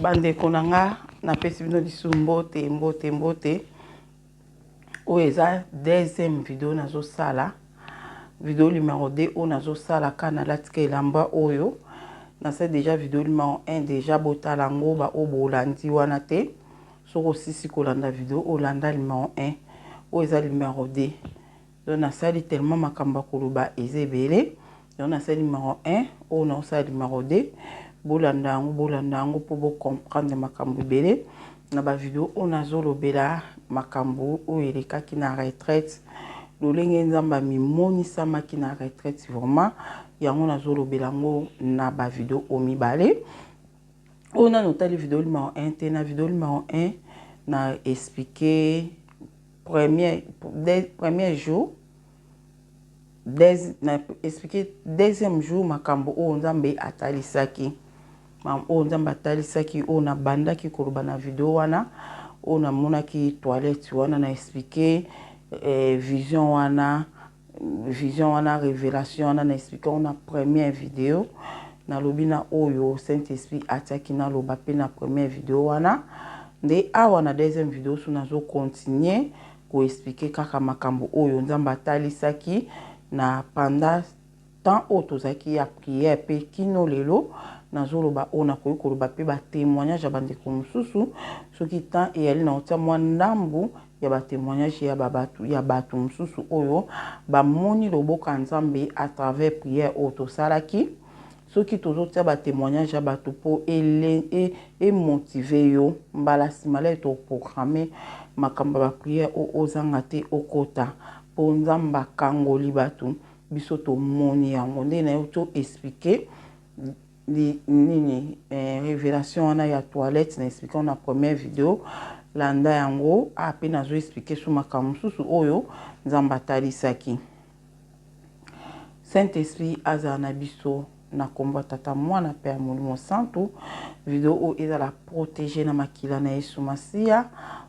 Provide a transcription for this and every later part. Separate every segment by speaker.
Speaker 1: Bandeko na nga, napesi bino lisusu mbote, mbote, mbote. Oyo eza deuxième video nazosala, video numero 2 oyo nazosala ka nalatika elamba oyo. Nasali deja video numero 1 deja, botala yango ba oyo bolandi wana te. Soki osisi kolanda video oyo, landa numero 1, oyo eza numero 2. Donc nasali tellement makambo ya koloba eza ebele. Donc nasali numero 1, oyo naosala numero 2. Bolanda yango, bolanda yango mpo bocomprendre makambo ebele na bavideo oyo nazolobela makambo oyo elekaki na retraite, lolenge Nzambe amimonisamaki na retraite. Vraiment yango nazolobela yango na bavideo oyo mibale. Oyo nano otali video numero 1 te, na video numero 1 na expliquer premier jour, na expliquer deuxième jour makambo oyo Nzambe atalisaki, oyo Nzambe atalisaki, oyo nabandaki koloba na video wana, oyo namonaki toilette wana. Na expliquer vision wana, vision wana, révélation wana, na expliquer yango na première video. Nalobi na oyo Saint-Esprit atiaki naloba mpe na première video wana. Nde awa na deuxième video so nazocontinuer koexpliquer kaka makambo oyo Nzambe atalisaki na pendant temps oyo tozalaki ya prière. Mpe kino lelo nazoloba oyo nakoki koloba, mpe batémoignage ya bandeko mosusu, soki temps eyali, na kotia mwa ndambu ya batémoignage ya bato mosusu oyo bamoni loboko ya Nzambe à travers prière oyo tosalaki. Soki tozotia batémoignage ya bato mpo emotiver yo, mbala nsima lelo toprogrammer makambo ya baprière oyo ozanga te, okota mpo Nzambe akangoli bato. Biso tomoni yango nde na yo to expliquer nini révélation wana ya toilette. Na expliquer na première vidéo, landa yango. A mpe nazo expliquer so makambo mosusu oyo Nzambe atalisaki. Saint Esprit azala na biso na nkombo ya Tata, Mwana mpe ya Molimo Santu. Video oyo ezala protégé na makila na Yesu Masiya.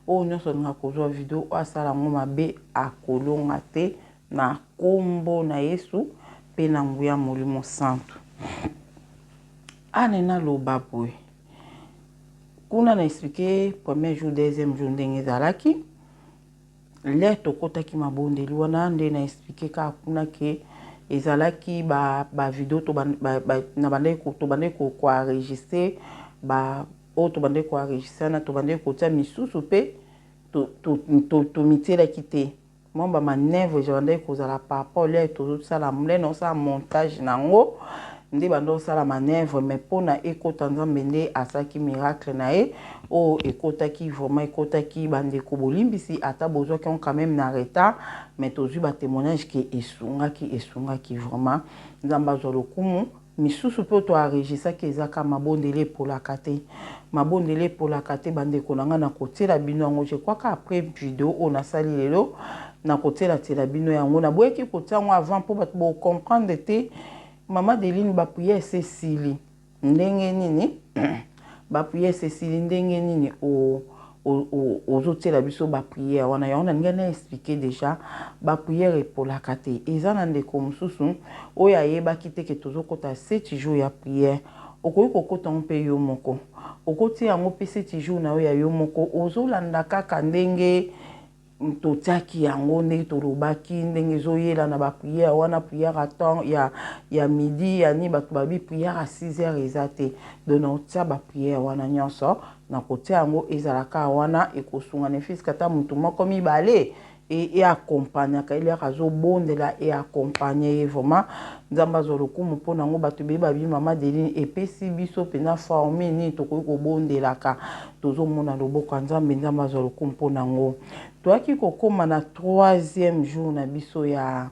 Speaker 1: Oyo nyonso alinga kozwa video oyo asala yango mabe, akolonga te na nkombo na Yesu mpe na nguya Molimo Santu. Ane naloba boye, kuna na expliquer premier jour, deuxième jour ndenge ezalaki. L'heure tokɔtaki mabondeli wana, nde na expliquer kaka kuna ke ezalaki bavideo tobandaki koenregistrer, oyo tobandaki koenregistrer wana, tobandaki kotia misusu mpe tomitielaki te. Mwa bamanœuvre ebandaki kozala par rapport l'heure tozosala, l'heure naosala montage nango, nde banda osala manœuvre. Mais mpona ekota, Nzambe nde asalaki miracle na ye oyo ekotaki, vraiment ekotaki. Bandeko, bolimbisi ata bozwaki yango quand même na retard, mais tozwi batémoignage ke esungaki, esungaki vraiment. Nzambe azwa lokumu. Misusu mpe toenregistraki, ezaka mabondeli epolaka te, mabondeli epolaka te. Bandeko na ngai, nakotiela bino yango, je crois que après video oyo nasali lelo, nakotielatiela bino yango. Naboyaki kotia yango avant mpo bato bocomprendre te. Mama Deline, baprière esesili ndenge nini? Baprière esesili ndenge nini? Ozotiela biso baprière wana? Yango nalingi na expliquer déjà, baprière epolaka te. Eza na ndeko mosusu oyo ayebaki te ke tozokɔta 7 jours ya prière. Okoki kokɔta yango mpe yo moko, okotia yango mpe 7 jours na yo ya yo moko, ozolanda kaka ndenge totiaki yango, ndenge tolobaki, ndenge ezoyela na baprière wana, prière à temps ya midi, ya nini. Bato babi prière à 6 heures eza te. Donc nakotia baprière wana nyonso, nakotia yango, ezalaka wana, ekosunga ne fût-ce que ata motu moko, mibale, eaccompagnaka eliaka, azobondela, eaccompagner ye vraiment. Nzambe azwa lokumu mpona yango. Bato ebele babi: "Mama Deline, epesi biso mpenza formule nini tokoki kobondelaka, tozomona loboko ya Nzambe." Nzambe azwa lokumu mpona yango. Toyaki kokóma na troisième jour na biso ya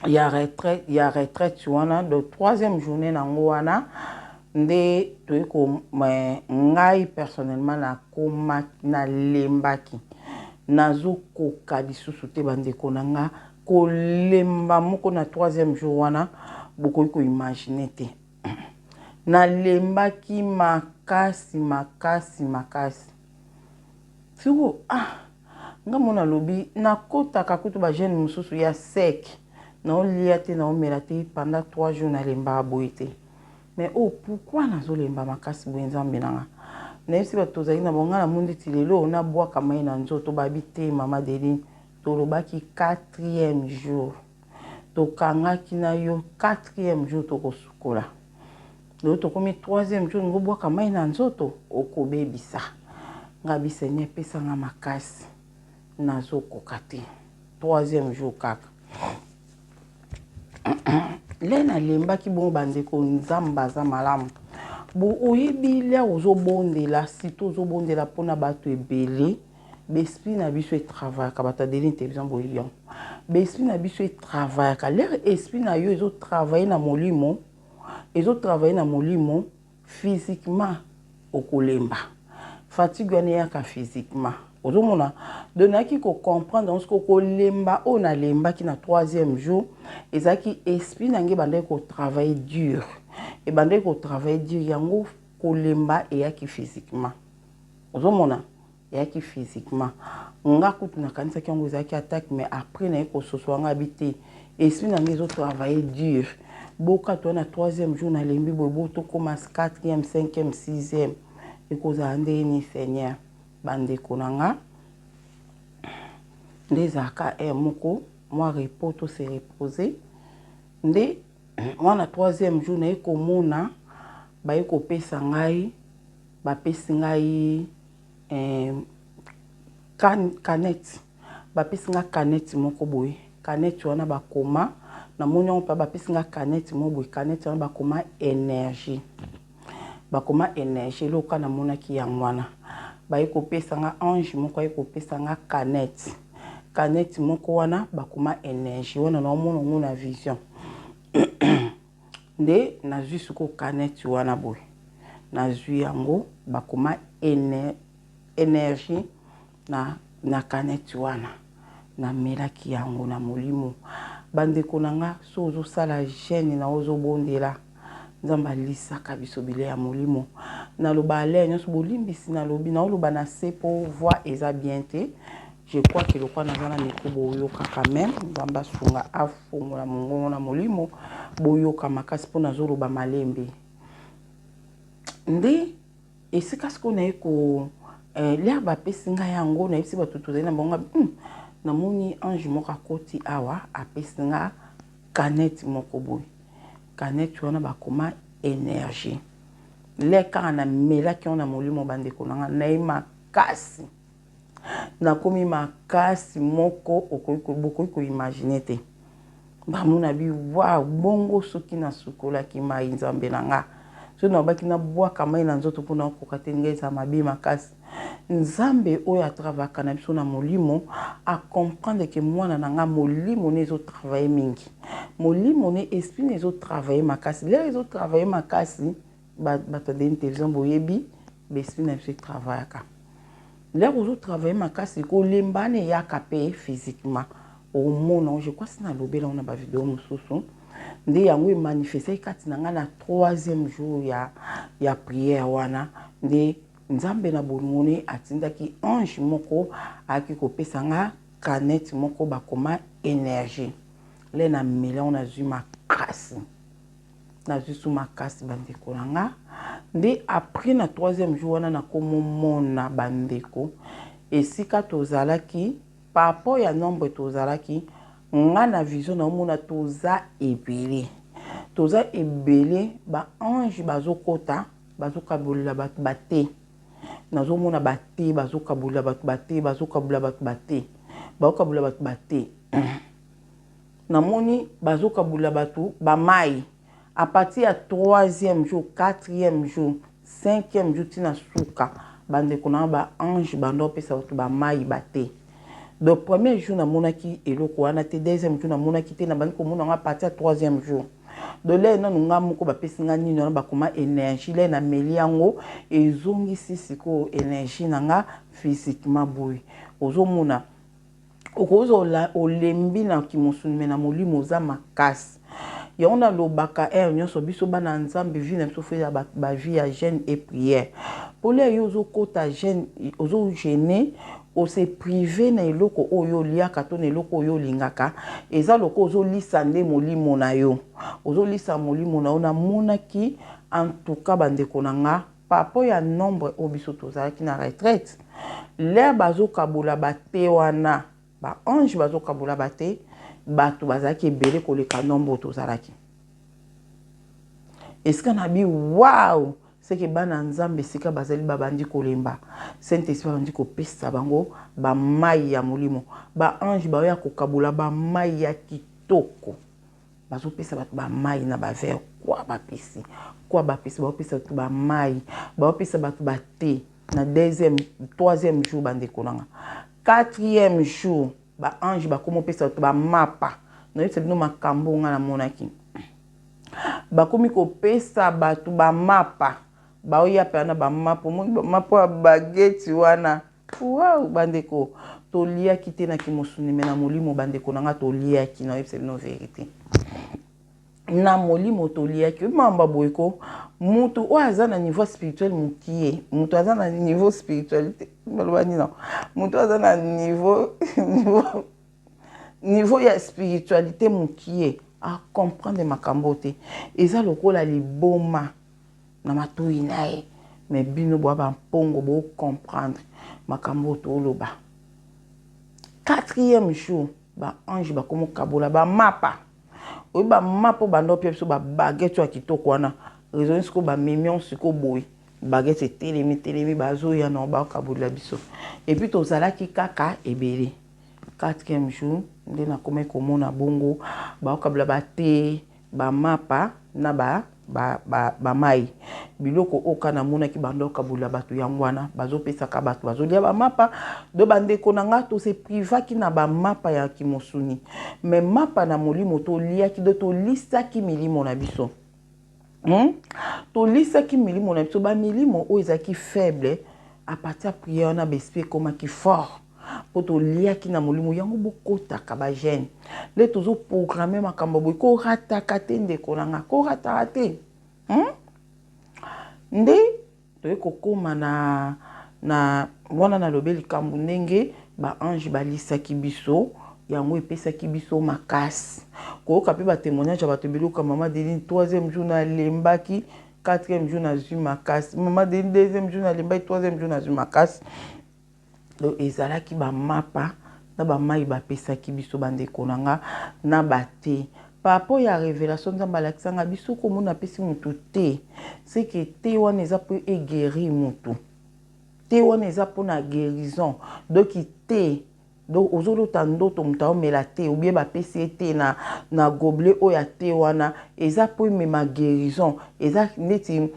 Speaker 1: retraite wana. Donc troisième journée nango wana nde toyei ko ngai personnellement nakoma, nalembaki, nazokoka lisusu te. Bandeko na nga, kolemba moko na troisième jour wana, bokoki koimaginer te. Nalembaki makasi, makasi, makasi. Siko ah, nga mo nalobi, nakotaka kutu bajeûne mosusu ya sec, naolia te, naomela te pendant 3 jours, nalembaka boye te. Mais oh, pourquoi nazolemba makasi boye, Nzambe nanga? Nayebisi bato tozalaki na bango, ngai namoni ndeti lelo nabwaka mai na nzoto. Babi te, mama Adeline, tolobaki quatrième jour, tokangaki na yo quatrième jour tokosukola. Lelo tokomi troisième jour, olingi obwaka mai na nzoto, okobebisa. Ngai bi Seigneur, pesa nga makasi, nazokoka te. Troisième jour kaka. Le nalembaki bongo bandeko, Nzambe aza malamu. Bo oyebi lia ozobondela, surtout ozobondela mpona bato ebele, baesprit na biso etravayaka. Bato ya Adeline Télévision boyebi yango, baesprit na biso etravayaka. L'heure esprit na yo ezotravaille na molimo, ezotravaille na molimo, physiquement okolemba. Fatigue wana eyaka physiquement, ozomona. Donc nayaki kocomprendre yango soki kolemba oyo nalembaki na troisième jour ezalaki esprit na ngai ebandaki kotravaille dur, ebandaki kotravaille dur, yango kolemba eyaki physiquement, ozomona, eyaki physiquement. Nga kutu nakanisaki yango ezalaki attaque, mais après naye kososola nga abi te, esprit na ngai ezotravaille dur. Boka to na troisième jour nalembi boye, bo tokóma quatrième, cinquième, sixième, ekozala ndenge nini, Seigneur? Bandeko na nga, nde ezalaka heure moko mwa repos, to se reposer. Nde wana troisième jour naye komona baye kopesa ngai, bapesi ngai canette, bapesi nga canette moko boye. Canette wana bakoma, namoni yango mpe, bapesi nga canette moko boye. Canette wana bakoma énergie, bakoma énergie. Eloko namonaki yango wana, baye kopesa nga, ange moko aye kopesa nga canette, canette moko wana bakoma énergie wana. Naomona yango na vision. Nde nazwi sikoyo canette wana boye, nazwi yango, bakoma énergie na canette wana. Namelaki yango na molimo. Bandeko na nga, so ozosala jeûne na ozobondela, Nzambe alisaka biso bilei ya molimo. Naloba alere nyonso, bolimbisi, nalobi, naoloba na se mpo voix eza bien te. Je crois que lokwa naza na micro, boyoka quand même. Nzambe asunga, afongola mongongo na molimo, boyoka makasi mpo nazoloba malembe. Nde esika sikoyo naye ko l'heure bapesi ngai yango, nayebisi bato tozali na bango, namoni ange moko akoti awa, apesi nga canette moko boye. Canette wana bakoma énergie. Le kaka namelaki yango na molimo, bandeko na nga, naye makasi, nakomi makasi moko bokoki koimaginer te. Bamona bi wa bongo soki nasukolaki mai, Nzambe na nga, soki nalobaki nabwaka mai na nzoto mpona okoka te, ngai eza mabe makasi. Nzambe oyo atravaka na biso na molimo acomprendre ke mwana na nga, molimo ne ezotravaille mingi, molimo ne, esprit ne ezotravaille makasi. L'heure ezotravaille makasi, bato ya Adeline Télévision boyebi, baesprit na biso etravayaka. L'heure ozotravaille makasi, kolemba na eyaka mpe physiquement, omona. Je crois si nalobela ngo na bavideo mosusu. Nde yango emanifestaki kati na ngai na troisième jour ya prière wana. Nde Nzambe na bolingo ne atindaki ange moko, ayaki kopesa nga canette moko bakoma énergie. Le nameli yango, nazwi makasi, nazwi su makasi, bandeko na nga. Nde après na troisième jour wana, nakomomona bandeko esika tozalaki, par rapport ya nombre tozalaki, nga na vision naomona toza ebele, toza ebele. Baange bazokota, bazokabolela bato bate. Nazomona bate, bazokabolela bato bate, bazokabolela bato bate, bazokabolela bato bate. Namoni bazokabolela bato bamai à partir ya troisième jour, quatrième jour, cinquième jour, ntina suka. Bandeko na baange banda opesa bato bamai bate. Donc premier jour namonaki eloko wana te, deuxième jour namonaki te, nabandi komona yango à partir ya troisième jour. Donc l'heure nanu nga moko bapesi nga nini wana bakoma énergie, l'heure nameli yango, ezongisi sikoyo énergie na nga physiquement boye. Ozomona, okozwa olembi na kimosuni, me na molimo oza makasi. Yango nalobaka heure nyonso, biso bana Nzambe, vie na biso faut eza bavie ya jeûne et prière. Mpo l'heure yo ozokota jeûne, ozojeûner, ose priver na eloko oyo oliaka to na eloko oyo olingaka, eza lokola ozolisa nde molimo na yo, ozolisa molimo na yo. Namonaki en tout cas, bandeko na nga. Par rapport ya nombre oyo biso tozalaki na retraite, l'heure bazokabola ba thé wana, ba anges bazokabola ba thé, bato bazalaki ebele koleka nombre oyo tozalaki. Esika na bi wow, seke bana Nzambe esika bazali babandi kolemba. Saint-Esprit abandi kopesa bango ba mayi ya molimo. Ba anges baoya kokabola ba mayi ya kitoko. Bazopesa bato ba mayi na ba verre kwa bapesi. Kwa bapesi, baopesa bato ba mayi, baopesa bato ba thé na deuxième, troisième jour bandeko nanga. Quatrième jour, ba anges bakomi opesa bato ba mapa. Nayebisa bino makambo nga namonaki. Bakomi kopesa bato ba mapa. Baoya pe na ba mapa, omoni ba mapa ya baguette wana. Wow, bandeko, toliaki te na kimosuni me na molimo bandeko na nga toliaki, nayebisa bino verite. Na molimo toliaki, mamba boye ko mutu oyo aza na niveau spirituel mokie, mutu aza na niveau spiritualité, baloba nini? Mutu aza na niveau ya spiritualité mokie, a comprendre makambo te. Eza lokola liboma na matoyi na ye. Mais bino boa bampongo bo comprendre makambo toloba. Quatrième jour, ba ange bakomi kokabola ba mapa. Oyo ba mapa banda opia biso ba baguette ya kitoko wana. Raison siko ba memion siko boye. Baguette etelemi telemi bazoya na bakabolela biso. Et puis tozalaki kaka ebele. Quatrième jour nde nakomi komona bongo baokabola ba thé, ba mapa na ba ba mai. Biloko oyo kaka namonaki banda okabola bato yango wana bazopesaka bato bazolia bamapa. Do bandeko na nga, tose privaki na bamapa ya kimosuni, mais mapa na molimo toliaki. Do tolisaki milimo na biso, Tolisaki milimo na biso, bamilimo oyo ezalaki faible. À partir ya prière wana, baesprit ekomaki fort mpo toliaki na molimo. Yango bokotaka bajeûne nde tozoprogramme makambo boye, korataka te ndeko na nga, korataka te, Nde toye kokóma na wana, nalobi likambo ndenge baange balisaki biso, yango epesaki biso makasi. Koyoka mpe batémoignage ya bato ebele, oka mama Deline, troisième jour nalembaki, quatrième jour nazwi makasi. Mama Deline, deuxième jour nalembaki, troisième jour nazwi makasi. Donc ezalaki bamapa na bamai bapesaki biso, bandeko na nga, na bathé. Par rapport ya révélation Nzambe alakisanga biso, komona apesi motu te, seke te wana eza mpo eguérir motu te, wana eza mpona guérison. Donc te, donc ozolota ndoto moto aomela te ou bien bapesi ye te na gobelet oyo ya te wana, eza mpo emema guérison. Eza neti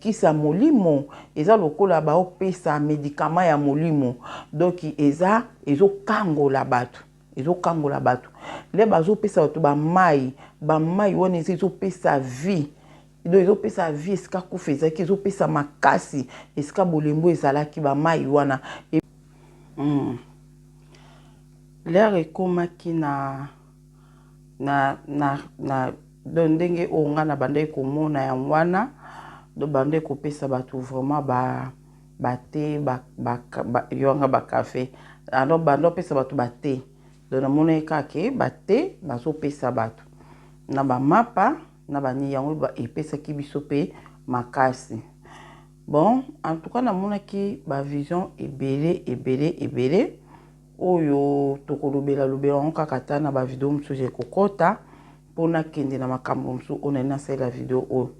Speaker 1: kisi ya molimo, eza lokola baopesa médicament ya molimo. Donc eza ezokangola bato, ezokangola bato. Nde bazopesa bato bamai, bamai wana eza ezopesa vie. Donc ezopesa vie esika kufa ezalaki, ezopesa makasi esika bolembo ezalaki, bamai wana. L'heure ekomaki na donc ndenge oyo nga na bandaki komona yango wana, donc bandaki kopesa bato vraiment ba bathé ba, ba, ba, yonga bacafé. Alors banda opesa bato bathé, donc namonaki kaka ke bathé bazopesa bato na bamapa na bani, yango epesaki biso mpe makasi. Bon, en tout cas namonaki bavision ebele ebele ebele oyo tokolobela lobela yango kaka ta na bavideo mosusu ekokɔta, mpona kende na makambo mosusu oyo nali nasalela video oyo.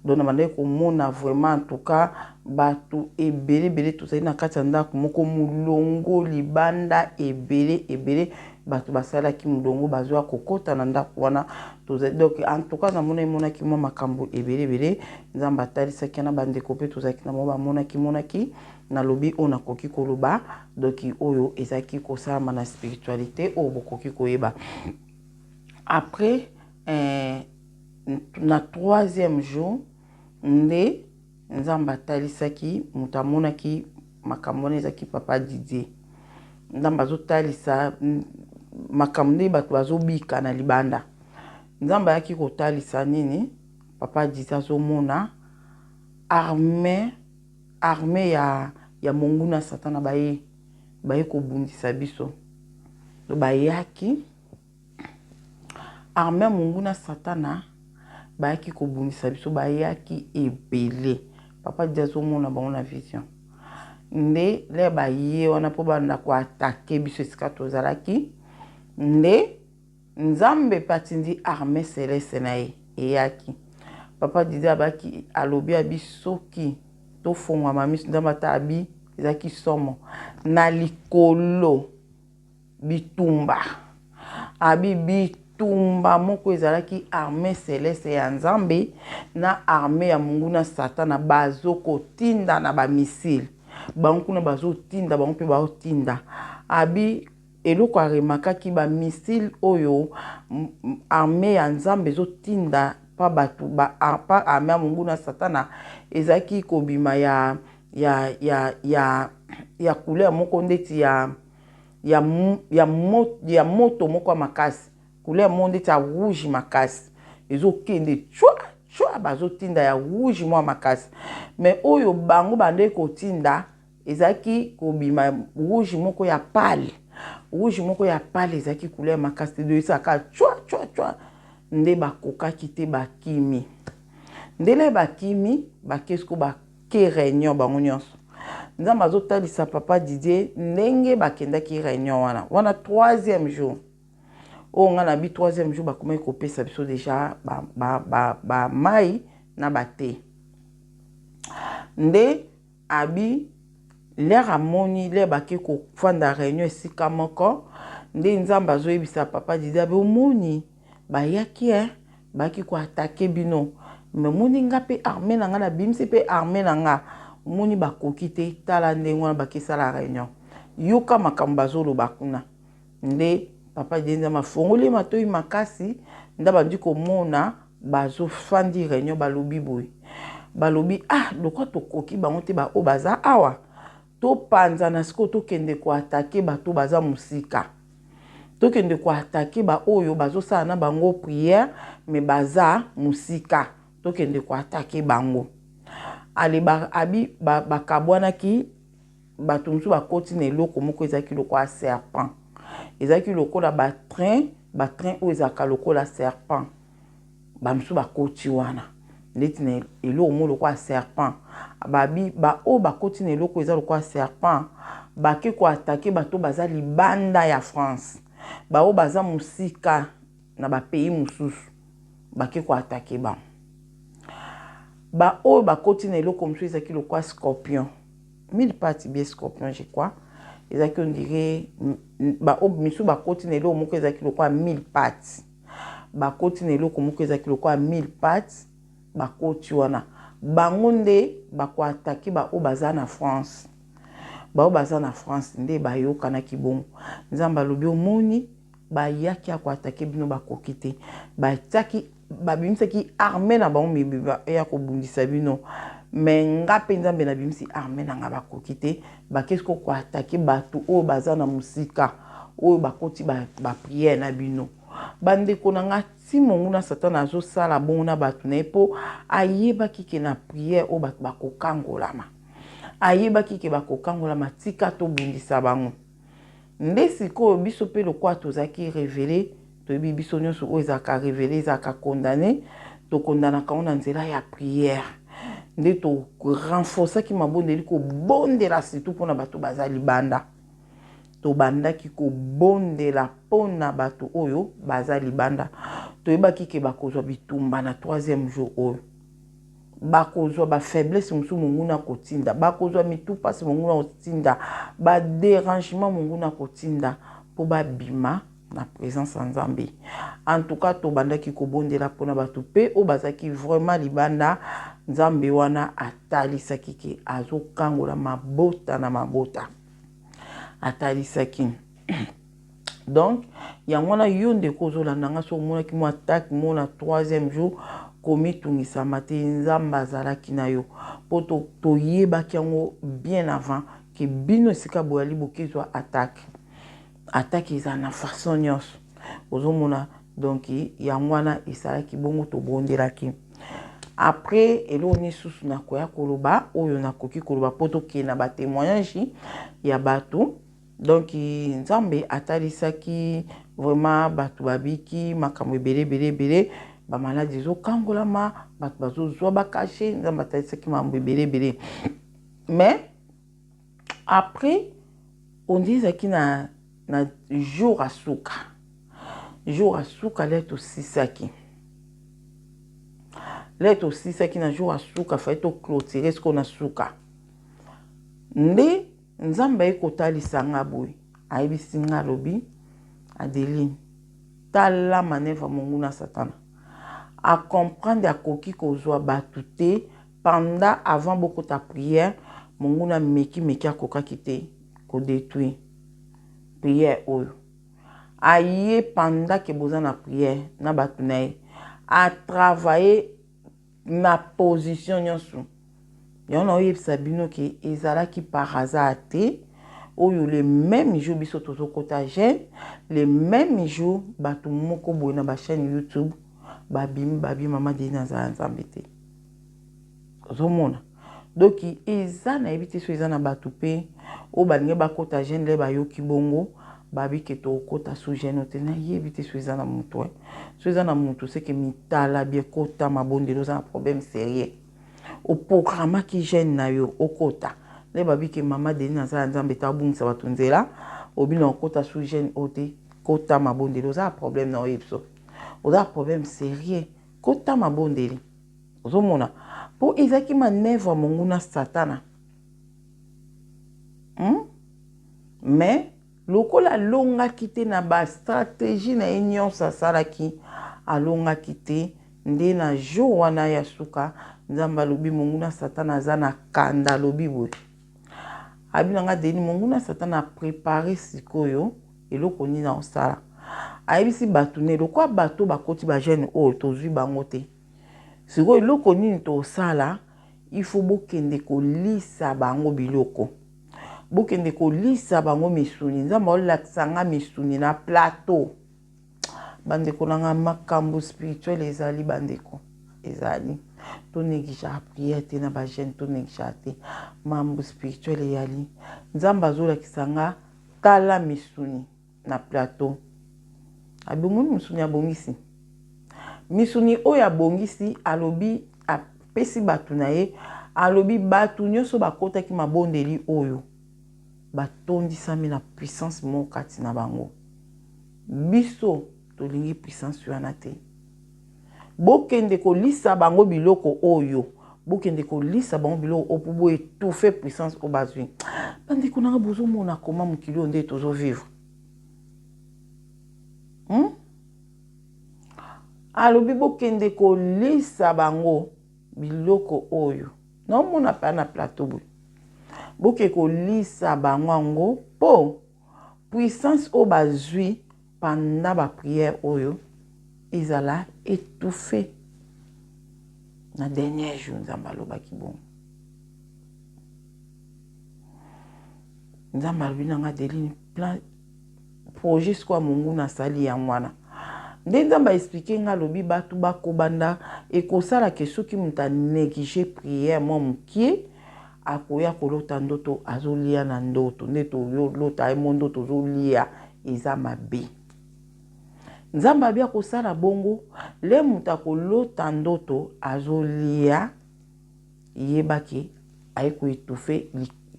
Speaker 1: Donc na bandaki komona vraiment, en tout cas bato ebele ebele, tozali na kati ya ndako moko, molongo libanda ebele ebele, bato basalaki molongo bazwa kokɔta na ndako wana. Donc en tout cas namona emonaki mwa makambo ebele ebele Nzambe atalisaki na bandeko mpe tozalaki na bango, bamonaki monaki. Nalobi oyo nakoki koloba, donc oyo ezalaki kosalama na spiritualité oyo bokoki koyeba. Après na troisième jour nde Nzambe atalisaki moto amonaki makambo wana, ezalaki papa Didier. Nzambe azotalisa makambo nde bato bazobika na libanda. Nzambe ayaki kotalisa nini? Papa Didier azomona armée ya monguna Satana baye kobundisa biso. Bayaki armée ya monguna Satana, bayaki kobundisa biso, bayaki ebele. Papa Didier azomona bango na vision. Nde lere baye wana mpo banda koatake biso esika tozalaki, nde Nzambe mpe atindi armee celeste na ye eyaki. Papa Didier abaki alobi abi soki tofongwama miso Nzambe ata abi ezalaki somo na likolo bitumba abi bitumba moko ezalaki armee celeste ya Nzambe na armee ya monguna Satana bazokotinda na ba missile bango kuna bazotinda bango mpe baotinda abi Eloko a remarkaki ba missiles oyo armee ya Nzambe ezo tinda pa batu ba pa armee ya monguna satana ezalaki kobima ya ya ya ya ya couleur moko ndeti ya ya ya ya moto moko ya makasi couleur moko ndeti ya rouge makasi ezo kende tshua tshua bazo tinda ya rouge mwa makasi mais oyo bango bandeki kotinda Ezalaki kobima rouge moko ya pale, rouge moko ya pale ezalaki couleur makasi te, donc esalaka chwa chwa chwa nde bakokaki te bakimi. Ndele bakimi bake siko bake reunion bango nyonso. Nzambe azotalisa papa Didier ndenge bakendaki reunion wana wana troisième jour oyo nga na bi troisième jour bakomaki kopesa biso deja ba, ba, ba, ba mai na ba te nde Abi l'heure amoni l'heure bake kofanda reunion esika moko nde nzambe azoyebisa papa Didier abi omoni bayaki eh bayaki ko attaquer bino mais omoni nga pe armee na nga nabimisi pe armee na nga omoni bakoki te tala ndenge wana bake sala reunion yoka makambo bazoloba kuna Nde papa Didier Nzambe afongoli ye matoyi makasi nde abandi komona bazo fandi reunion balobi boye balobi ah lokwa tokoki bango te ba oyo baza awa topanzana sikoyo tokende ko attaquer bato baza mosika tokende ko attaquer ba oyo bazosala na bango prière mais baza mosika tokende ko attaquer bango ale ba, abi bakabwanaki ba Bato mosusu bakoti na eloko moko ezalaki lokola serpent. Ezalaki lokola ba train, ba train oyo ezalaka lokola serpent. Ba mosusu bakoti wana neti na eloko moko lokola serpent. Babi ba oyo bakoti na eloko eza lokola serpent bake ko attaquer bato baza libanda ya France. Ba oyo baza mosika na ba pays mosusu bake ko attaquer bango. Ba oyo bakoti na eloko mosusu ezalaki lokola scorpion. Mille pattes bien scorpion je crois ezalaki on dirait ba oyo misusu bakoti na eloko moko ezalaki lokola mille pattes bakoti na eloko moko ezalaki lokola mille pattes bakoti wana bango nde bakoatake baoyo baza na France baoyo baza na France nde bayokanaki bongo Nzambe alobi omoni bayaki ya koatake bino bakoki te batiaki babimisaki armee na bango mibimba eya kobundisa bino me nga mpe nzambe nabimisi armee na nga bakoki te bakei siko koatake bato oyo baza na mosika oyo bakoti bapriere ba na bino bandeko na nga ti monguna satana azosala bongo na bato na ye mpo ayebaki ke na priere oyo bato bakokangolama ayebaki ke bakokangolama tika tobundisa bango Nde sikoyo biso pe lokola tozalaki revele, toyebi biso nionso oyo ezalaka revele ezalaka condamne, to condamnaka yango na nzela ya prière. Nde to renforcaki mabondeli kobondela surtout pona bato baza libanda. Tobandaki kobondela pona bato oyo baza libanda. Toyebaki ke bakozwa bitumba na troisième jour oyo. Bakozwa ba faiblesse mosusu monguna akotinda, bakozwa mitu mpasi monguna akotinda, ba derangement monguna akotinda mpo babima na presence ya Nzambe. En tout cas tobandaki kobondela mpona bato mpe oyo bazalaki vraiment libanda. Nzambe wana atalisaki ke azokangola mabota na mabota, atalisaki Donc yango wana yo ndeko ozolanda nga soki omonaki mwa attaque moko na troisième jour komitungisama te nzambe azalaki na yo mpo toyebaki yango bien avant ke bino esika boyali bokezwa attaque attaque eza na façon nyonso ozomona donc yango wana esalaki bongo tobondelaki après eloko nini susu nakoya koloba oyo nakoki koloba mpo tokende na batémoignage ya bato Donc nzambe atalisaki vraiment batu babiki makambo ebele ebele ebele. Bamaladi ezokangolama, bato bazozwa bakashe. Nzambe atalisaki mambo ebele ebele. Mais après, ondi ezalaki na jour ya suka, jour ya suka le tosisaki, le tosisaki na jour ya suka, fai toclôturer sikoyo na suka. Nde Nzambe aye kotalisa nga boye, ayebisi nga, alobi: "Adeline, tala manœuvre monguna Satana acomprendre. Akoki kozwa bato te pendant avant bokota prière. Monguna meki meki, akokaki te kodétruire prière oyo. Aye pendant ke boza na prière na bato na ye, atravaille na position nyonso." Yango na oyebisa bino ke ezalaki par hasard te oyo le même jour biso tozokota jeûne, le même jour bato moko boye na bachaîne YouTube babimi, babi mama Deni azala Nzambe te. Ozomona, donc eza, nayebi te so eza na bato mpe oyo balingi bakota jeûne, le bayoki bongo, babi ke tokota su jeûne te. Nayebi te so eza na motu. So eza na motu, seke mitala bi ekota mabondeli, oza na problème sérieux. Oprogramaki jeûne na yo, okota nde babi ke mama Deni aza ya Nzambe te, abungisa bato nzela, obina okota su jeûne oyo te. Kota mabondeli, oza na problème na oyebi so oza na problème sérieux. Kota mabondeli. Ozomona, mpo ezalaki manœuvre ya monguna Satana, Mais lokola alongaki te na bastratégie na ye nyonso asalaki, alongaki te. Nde na jour wana ya suka, Nzambe alobi monguna Satana aza na kanda. Alobi boye, abi na nga: "Deni, monguna Satana aprépare sikoyo eloko nini aosala. Ayebisi bato ne lokola bato bakoti bajeûne oyo, tozwi bango te. Sikoyo eloko nini tosala? Il faut bokende kolisa bango biloko, bokende kolisa bango misuni." Nzambe aolakisa nga misuni na plateau. Bandeko na nga, makambo spirituel ezali, bandeko, ezali. Tonégligeaka prière te na bajeûne, tonégligeaka te. Mambo spirituel eyali. Nzambe azolakisa nga: "Tala misuni na plateau." Abomoni misuni, abongisi misuni oyo abongisi. Alobi, apesi bato na ye, alobi bato nyonso bakotaki mabondeli oyo batondisami na puissance moko kati na bango. Biso tolingi puissance wana te. Bokende kolisa bango biloko oyo, bokende kolisa bango biloko oyo mpo boétouffe puissance oyo bazwi. Bandeko nanga, bozomona koma mokili oyo nde tozovivre, Alobi bokende kolisa bango biloko oyo naomona mpe na plateau boye, boke kolisa bango yango mpo puissance oyo bazwi pendant baprière oyo ezala étouffé na dernier jour. Nzambe alobaki bongo. Nzambe alobi nanga: "Adeline, plan projet sikoyo ya monguna asali yango wana." Nde Nzambe aexpliquer nga, alobi bato bakobanda ekosalaka soki moto anéglige prière mwa mokie, akoya kolota ndoto azolia na ndoto. Nde tolota ye mo ndoto ozolia eza mabe. Nzambe abi akosala bongo, le moto akolota ndoto azolia, yebaki aye koétouffe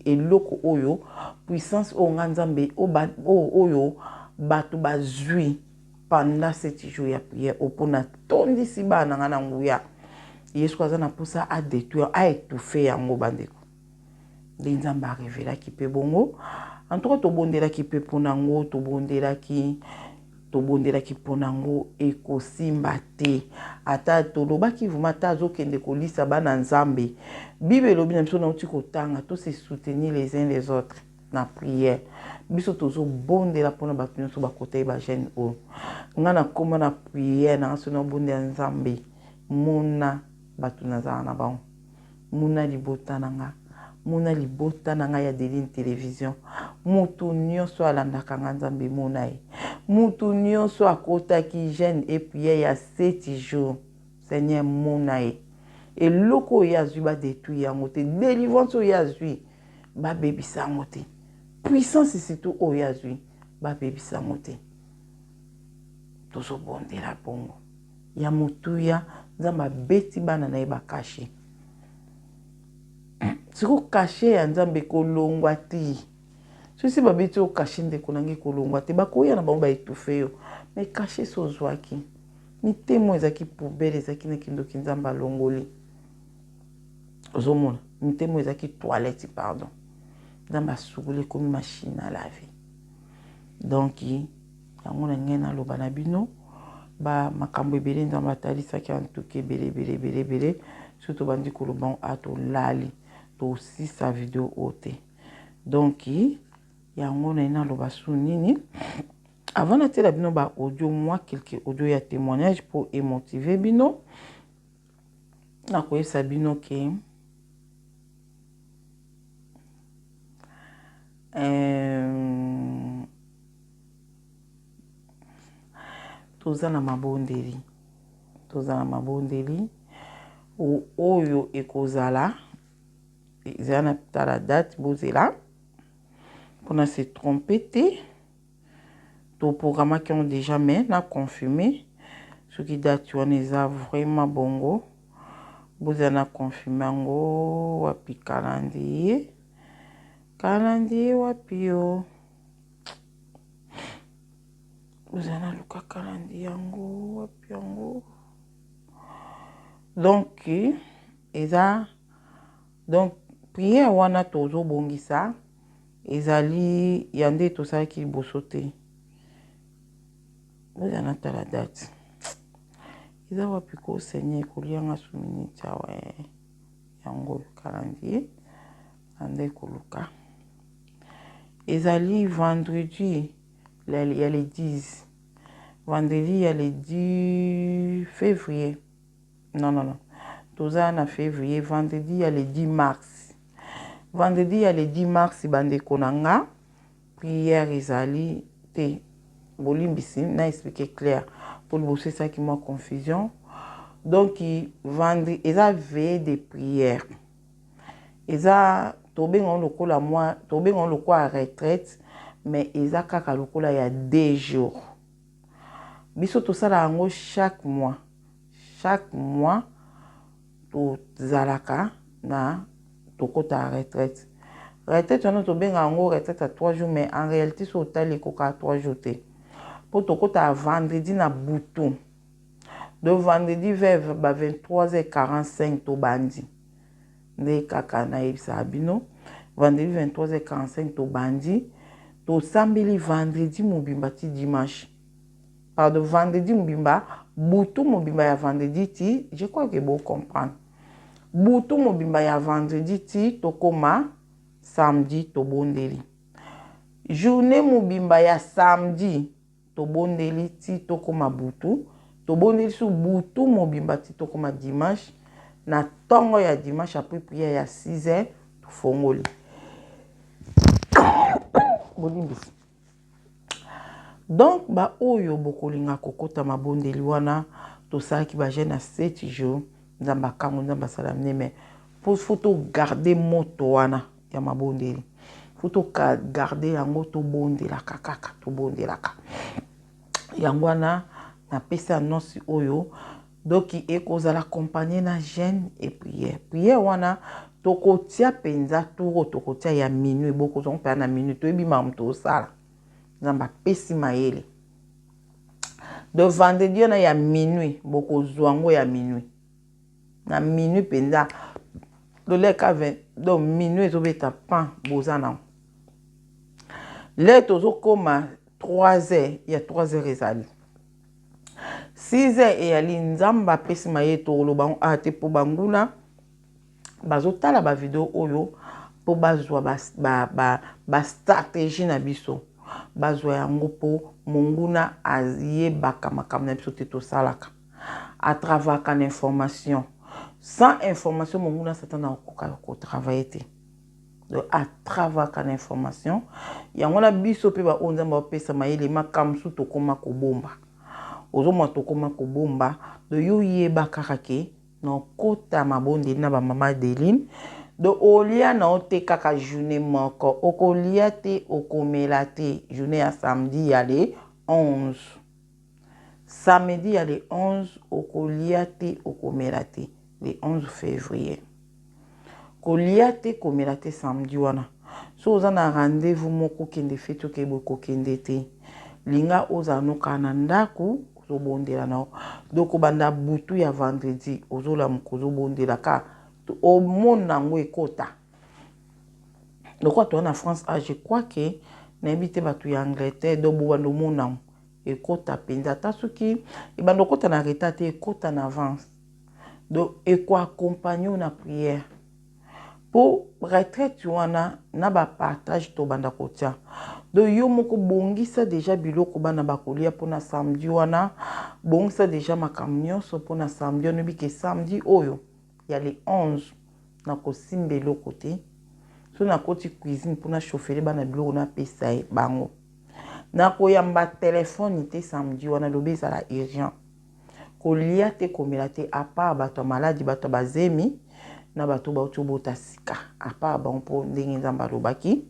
Speaker 1: eloko oyo, puissance oyo nga Nzambe oyo bato bazwi pendant 7 jours ya prière oyo, mpona tondisi bana na nga na nguya. Yesu aza na mposa adétruire, aétouffe yango. Bandeko, nde Nzambe arevelaki mpe bongo. En tout cas, tobondelaki mpe mpona yango, tobondelaki, tobondelaki mpona yango. Ekosimba te. Ata tolobaki vraiment, ata azokende kolisa bana Nzambe, Bible elobi na biso, nauti kotanga, tose soutenir les uns les autres na prière. Biso tozobondela mpona bato nyonso bakota ye bajeûne oyo. Nga nakóma na prière nanga, so nabondela Nzambe, mona bato nazala na bango, mona libota na nga, mona libota na ngai ya Deline Télévision, motu nyonso alandaka nga, Nzambe mona ye, motu nyonso akotaki jeûne et prière ya 7 jours, Seigneur mona ye. Eloko oyo azwi, badétruire yango te. Délivrance oyo azwi, babebisa yango te. Puissance surtout oyo azwi, babebisa yango te. Tozobondela bongo. ya motuya. Nzambe abeti bana na ye ba cachet. Sikoyo cachet ya Nzambe ekolongwa te. Soki babeti yo cachet ndeko na ngai ekolongwa te. Bakoya na bango ba étouffer yo. Mais cachet so ozwaki. Mitema ezalaki poubelle, ezalaki na kindoki Nzambe alongoli. Ozomona mitema ezalaki toilette pardon. Nzambe asukoli ekomi machine à laver. Donc yango na ngai naloba na bino ba makambo ebele Nzambe atalisaki en tout cas ebele ebele ebele ebele. Soki tobandi koloba a tolali tosisa video oyo te. Donc yango na naloba su nini avant natiela bino ba audio, mwa quelques audio ya témoignage pour emotiver bino. Nakoyebisa bino ke toza na mabondeli, toza na mabondeli oyo ekozala eza na tala date, bozela mpona se tromper te. Toprogramaki yango déjà mais na confirme soki date wana eza vraiment bongo. Bozela na confirme yango. Wapi calendrier? Calendrier wapi yo? Bozela naluka calendrier yango wapi yango. Donc eza donc prière wana tozobongisa ezali ya nde tosalaki liboso te. Bozela natala date eza wapi ko Seigneur ekolianga su minute awa. Yango calendrier na nde koluka ezali vendredi ya le 10, vendredi ya le 10 février. Non, non, non, toza na février. Vendredi ya le 10 mars, vendredi ya le 10 mars, bandeko na nga, prière ezali te. Bolimbisi, na expliquer clair mpo liboso esalaki mwa confusion. Donc vendredi eza veillée de prière, eza tobenga lokola mwa tobenga lokola retraite, mais eza kaka lokola ya 2 jours. Biso tosala yango chaque mois, chaque mois tozalaka na tokota retraite. Retraite wana tobenga yango retraite ya 3 jours, mais en réalité so otali ekokaka 3 jours te, mpo tokota vendredi na butu. De vendredi vers ba 23h45 tobandi. Nde kaka nayebisaka bino, vendredi 23h45 tobandi, tosambeli vendredi mobimba ti dimanche, pardon, vendredi mobimba, butu mobimba ya vendredi ti, je crois que bocomprendre, butu mobimba ya vendredi ti tokóma samedi. Tobondeli journée mobimba ya samedi, tobondeli ti tokóma butu, tobondeli su butu mobimba ti tokóma dimanche. Na ntongo ya dimanche, après prière ya 6 heures, tofongoli. Bolimbisi. Donc baoyo bokolinga kokota mabondeli wana, tosalaki bajeûne ya 7 jours. Nzambe akango, Nzambe asala mneme mpo faut togarder moto wana ya mabondeli, faut togarder yango, tobondelaka kaka, tobondelaka yango wana. Napesi annonce oyo. Donc ekozala accompagné na jeûne et prière. Prière wana tokotia mpenza tour, tokotia ya minuit, bokozwa mpenza na minuit. Toyebi makambo tosala, Nzambe apesi mayele. De vendredi wana ya minuit, bokozwa yango ya minuit, na minuit mpenza loleka. Donc minuit ezobeta pan, boza nango. Le tozokóma 3 heures, ya 3 heures ezali 6 heures eyali. Nzambe apesi mayele, tokoloba yango awa te mpo banguna bazotala bavideo oyo mpo bazwa bastratégie ba, ba na biso, bazwa yango mpo monguna ayebaka makambo na biso te. Tosalaka, atravaillaka na information. Sans information, monguna Satana akoka kotravailler te. Donc atravaillaka na information yango. Na biso mpe baoyo Nzambe bapesa mayele, makambo mosusu tokóma kobomba, ozomona tokóma kobomba. Donc yo yeba kaka ke nakota mabondeli na bamama Adeline. Donc olia na yo te kaka journée moko, okolia te, okomela te journée ya samedi ya le 11. Samedi ya le 11 okolia te okomela te le 11 fevrier. Kolia te komela te samedi wana. Soki oza na rendez-vous moko kende feti okeye boye kokende te. Linga ozala no kaka na ndaku ozobondela na yo. Donc kobanda butu ya vendredi ozolamuka ozobondela kaka omona yango ekota. Lokola toza na France ah je crois que nayebi te batu ya Angleterre donc bobanda omona yango. Ekota penza ata soki ebanda okota na retard te ekota na avance donc eko accompagne yo na prière po retraite wana na ba partage tobanda kotia donc yo moko bongisa deja biloko bana bakolia mpona samedi wana bongisa deja makambo nyonso mpona samedi wana oyebi ke samedi oyo ya le 11 nakosimba eloko te so nakoti cuisine mpona chauffele bana biloko napesa ye bango Nakoyamba telephone te samedi wana lobi ezala urgent. Kolia te komela te à part bato ya maladi, bato ya bazemi na bato bauti obota sika. À part bango mpo ndenge Nzambe alobaki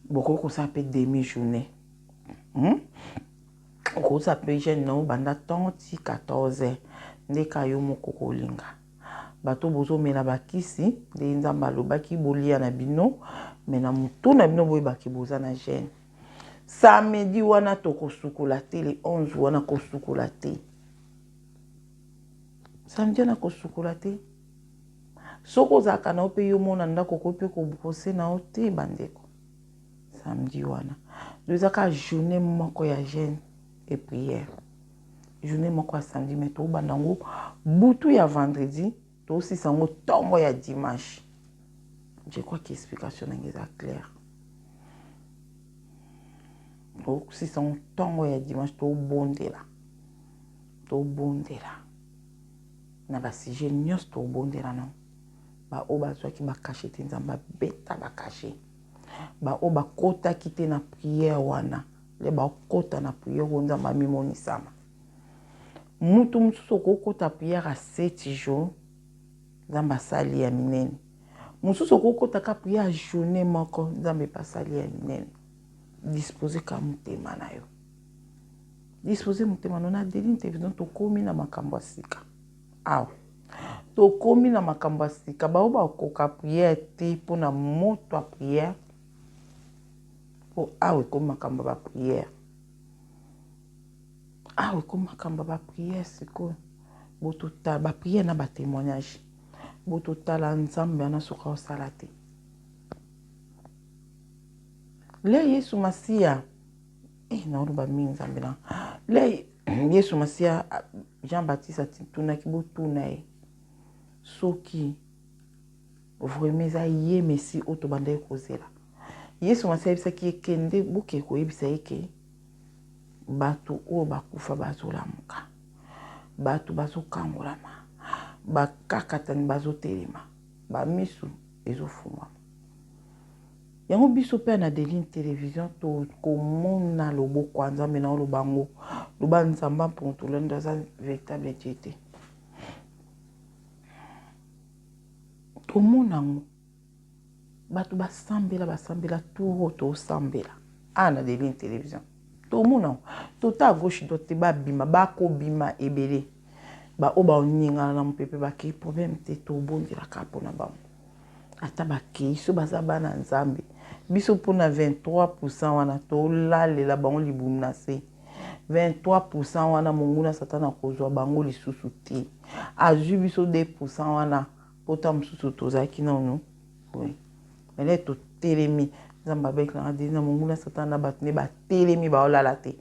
Speaker 1: bokoki kosala mpe demi journée. Okosala mpe jeune na yo banda ntongo ti 14 heures nde ka yo moko kolinga. Bato bozomela bakisi ndenge Nzambe alobaki bolia na bino mais na mutu na bino boyeba ke boza na jeune. Samedi wana tokosukola te le 11 wana kosukola te. Samedi wana kosukola te. Soki ozalaka na yo mpe yo mona ndako okoki mpe kobrose na yo te bandeko. Samedi wana. Donc eza kaka journée moko ya jeune et prière. Journée moko ya samedi mais tobanda yango butu ya vendredi tosisa yango ntongo ya dimanche. Je crois que explication na ngai eza claire. Tosisa yango ntongo ya dimanche tobondela. Tobondela. Na ba sujet nyonso tobondela nango. Ba oyo bazwaki ba cachet te Nzambe abeta ba cachet. Ba oyo bakotaki te na prière wana nde bakota na prière oyo Nzambe amimonisama. Mutu mosusu okokota prière ya 7 jours Nzambe asali ya minene. Mosusu okokota ka prière ya journée moko Nzambe pe asali ya minene. Dispose ka motema na yo. Dispose motema na yo na Adeline Television tokomi na makambo ya sika. Awa tokomi na makambo ya sika baoyo bakoka prière te mpona moto ya prière mpo awa ekomi makambo ya baprière awa ekomi makambo ya baprière sikoyo bototala baprière na batémoignage bototala nzambe wana soki aosala te le yesu masiya eh, naoloba mingi nzambe na le yesu masiya jean baptiste atunaki botuna ye soki vraiment eza ye messi oyo tobandaki kozela yesu masiya ayebisaki ye kende boke koyebisa ye ke bato oyo bakufa bazolamuka bato bazokangolama bakakatani bazotelema bamisu ezofungwama Yango biso pe na Adeline television tokomona loboko ya Nzambe na oloba yango loba Nzambe mpontolendo aza veritable Dieu te tomona yango bato basambela basambela tour oyo tosambela awa na Adeline television tomona yango tota à gauche droite te babima bakobima ebele baoyo baoningana na mopepe bakei problème te tobondelaka mpona bango Ata bakeyi soki baza bana nzambe biso pona 23 pourcent wana tolalela bango libumu na se 23 pourcent wana monguna satana akozwa bango lisusu te azwi biso 2 pourcent wana pota mosusu tozalaki nanu oui mele totelemi nzambe abeki nanga deli na monguna satana na bato nde batelemi baolala te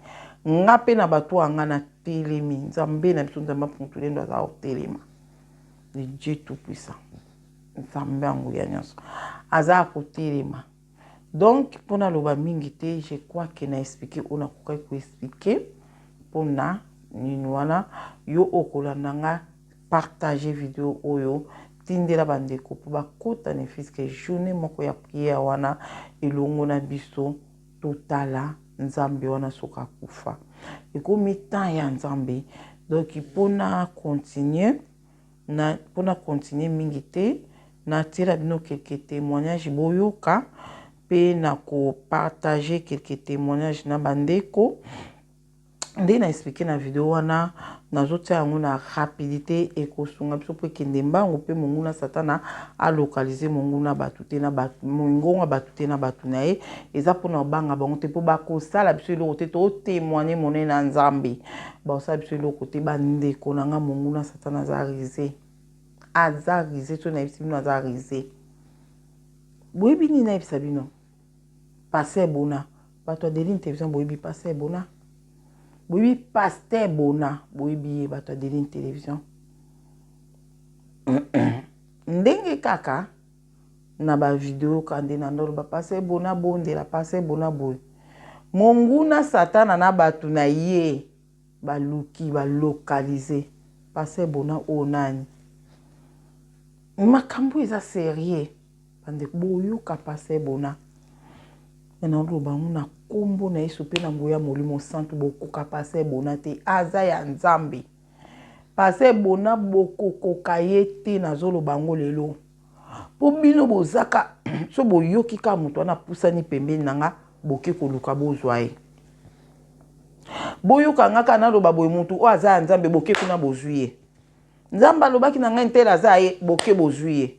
Speaker 1: nga mpe na bato ya nga natelemi nzambe na biso nzambe apuntulendo aza kotelema le dieu tout puissant Nzambe ya nguya nyonso aza ya kotelema. Donc mpo naloba mingi te, je crois que na expliquer oyo nakokaki ko expliquer mpo na nini wana. Yo okolanda nga, partager video oyo, tindela bandeko mpo bakota ne fût-ce que journée moko ya prière wana elongo na biso, totala Nzambe wana soki akufa. Ekomi temps ya Nzambe. Donc mpo na continuer Na po na continuer mingi te, na tiela bino quelques temoignages boyoka pe na ko partager quelques temoignages na ba ndeko. Nde na explique na video wana, nazotia yango na rapidite, ekosunga biso mpo ekende mbangu mpe monguna satana alokalize monguna bato te na bato, mongonga bato te na bato na ye. Eza mpona kobanga bango te mpo bakosala biso eloko te. Totemoigne monene na Nzambe, bakosala biso eloko te. Bandeko na nga, monguna satana aza rise, aza rise. So nayebisi bino aza rise. Boyebi nini nayebisa bino? Pasteur Bona, bato ya Deline Television boyebi Pasteur Bona, boyebi Pasteur Bona, boyebi ye, bato ya Deline Television. Ndenge kaka na ba video kande na ndolo ba Pasteur Bona bondela, Pasteur Bona boye. Monguna Satana na bato na ye baluki ba localiser Pasteur Bona oyo nani? Makambo eza serieux. Bandeko boyoka pasteur Bona me naoloba yango na kombo na Yesu mpe na nguya Molimo Santu, bokoka pasteur Bona te, aza ya Nzambe. Pasteur Bona bokokoka ye te, nazoloba yango lelo mpo bino bozaka so boyoki kaka moto wana apusani pembeni na nga, boke koluka bozwa ye. Boyoka nga kaka naloba boye, moto oyo aza ya Nzambe, boke kuna bozwi ye. Nzambe alobaki na ngai ntela aza ye, boke bozwi ye.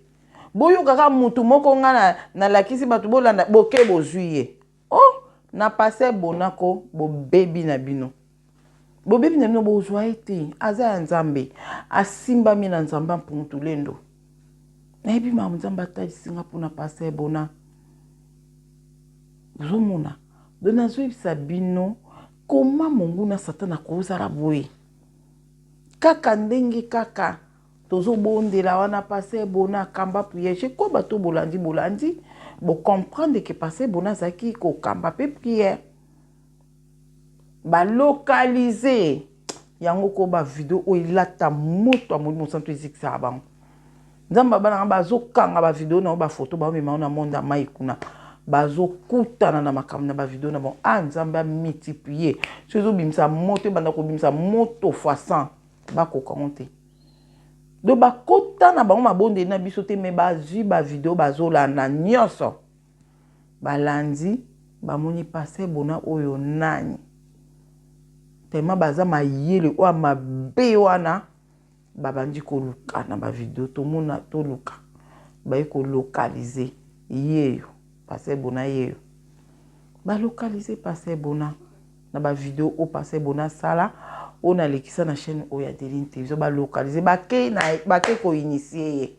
Speaker 1: Boyoka kaka mutu moko nga nalakisi bato bolanda, boke bozwi ye. Oh, na pasteur Bona ko bobebi na bino. Bobebi na bino, bozwa ye te. Aza ya Nzambe. Asimbami na Nzambe Mpungu-Tulendo. Nayebi makambo Nzambe atalisi nga mpona pasteur Bona. Bozomona. Donc nazoyebisa bino koma monguna Satana akozala boye. Kaka ndenge kaka tozobondela wana pasteur Bona akamba prière. Je crois bato bolandi bolandi bo comprendre que pasteur Bona azalaki kokamba pe prière. Ba localiser yango ko ba video oyo elata moto ya Molimo Santu ezikisaka bango. Nzambe abana nga bazokanga ba video na ba photo ba mema na monde ya mai kuna. Bazokutana na makambo na ba video na bango. Ah, Nzambe a multiplier. Soki ezobimisa moto, ebanda kobimisa moto fois 100. Bakoka ngo te. Donc bakota na bango mabondeli na biso te, mais bazwi ba video bazolanda nyonso. Balandi bamoni pasteur Bona oyo nani. Tellement baza mayele oyo mabe wana babandi koluka na ba video tomona toluka baye kolocaliser yeyo pasteur Bona yeyo. Balocaliser pasteur Bona na ba video oyo pasteur Bona asala oyo nalekisa na chaîne oyo ya Deline Television. Balocaliser bake na bake koinitie ye.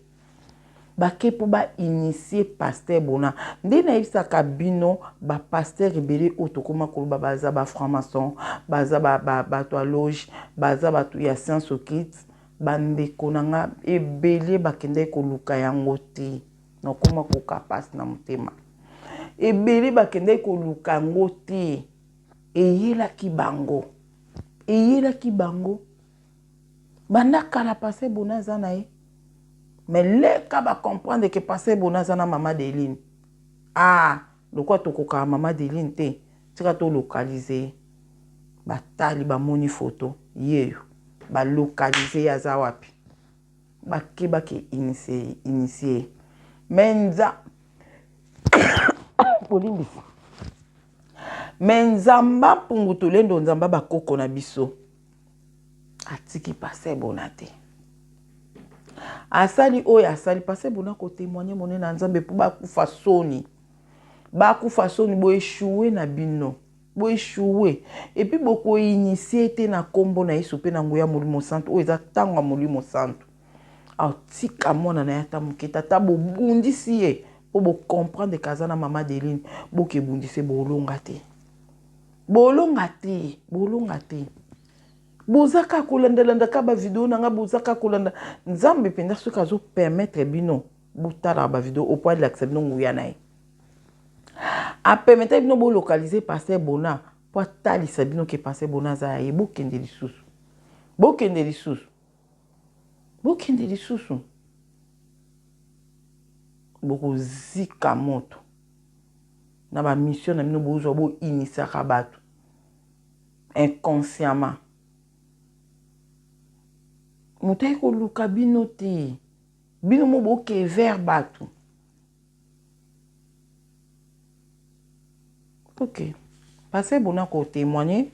Speaker 1: Bake mpo ba initier pasteur Bona. Nde nayebisaka bino ba pasteur ebele oyo tokoma koloba baza ba franc-maçon, baza bato ya loge, baza bato ya science occulte. Bandeko na nga ebele bakendaki koluka yango te. Nakoma koka pasi na motema. Ebele bakendaki koluka yango te. Eyelaki bango. Eyelaki bango. Banda kala pasteur Bona aza na ye. Mais leka ba comprendre que pasteur Bona aza na mama Deline. Ah, lokola tokokaka mama Deline te, tika to localiser ye. Batali bamoni photo yeyo. Ba localiser ye aza wapi. Bake bake initier initier. Mais nza bolimbisi. Mais Nzamba Mpungu Tulendo, Nzamba bakoko na biso, atiki pasteur Bona te. Asali oyo asali, pasteur Bona kotémoigner monene na Nzambe mpo bakufa soni. Bakufa soni, bo échouer na bino. Bo échouer. Et puis boko initier te na kombo na Yesu pe na nguya Molimo Santu oyo eza tango ya Molimo Santu. Atika mwana na ye ata moke te, ata bobundisi ye po bo comprendre que aza na mama Adeline, boke bundise bolonga te. Bolonga te, bolonga te. Boza kaka kolandalanda kaka ba video na nga, boza kaka kolanda. Nzambe mpenza soki azo permettre bino botalaka ba video oyo po alakisa bino nguya na ye. Apermettre bino bo localiser pasteur Bona po atalisa bino ke pasteur Bona aza ya ye. Bokende lisusu. Bokende lisusu. Bokende lisusu. Bokozika moto. Na ba mission na bino bozwa bo initiaka bato inconsciemment. Moto aye koluka bino te. Bino mo boke vers bato. Ok. Pasteur Bona ko témoigner.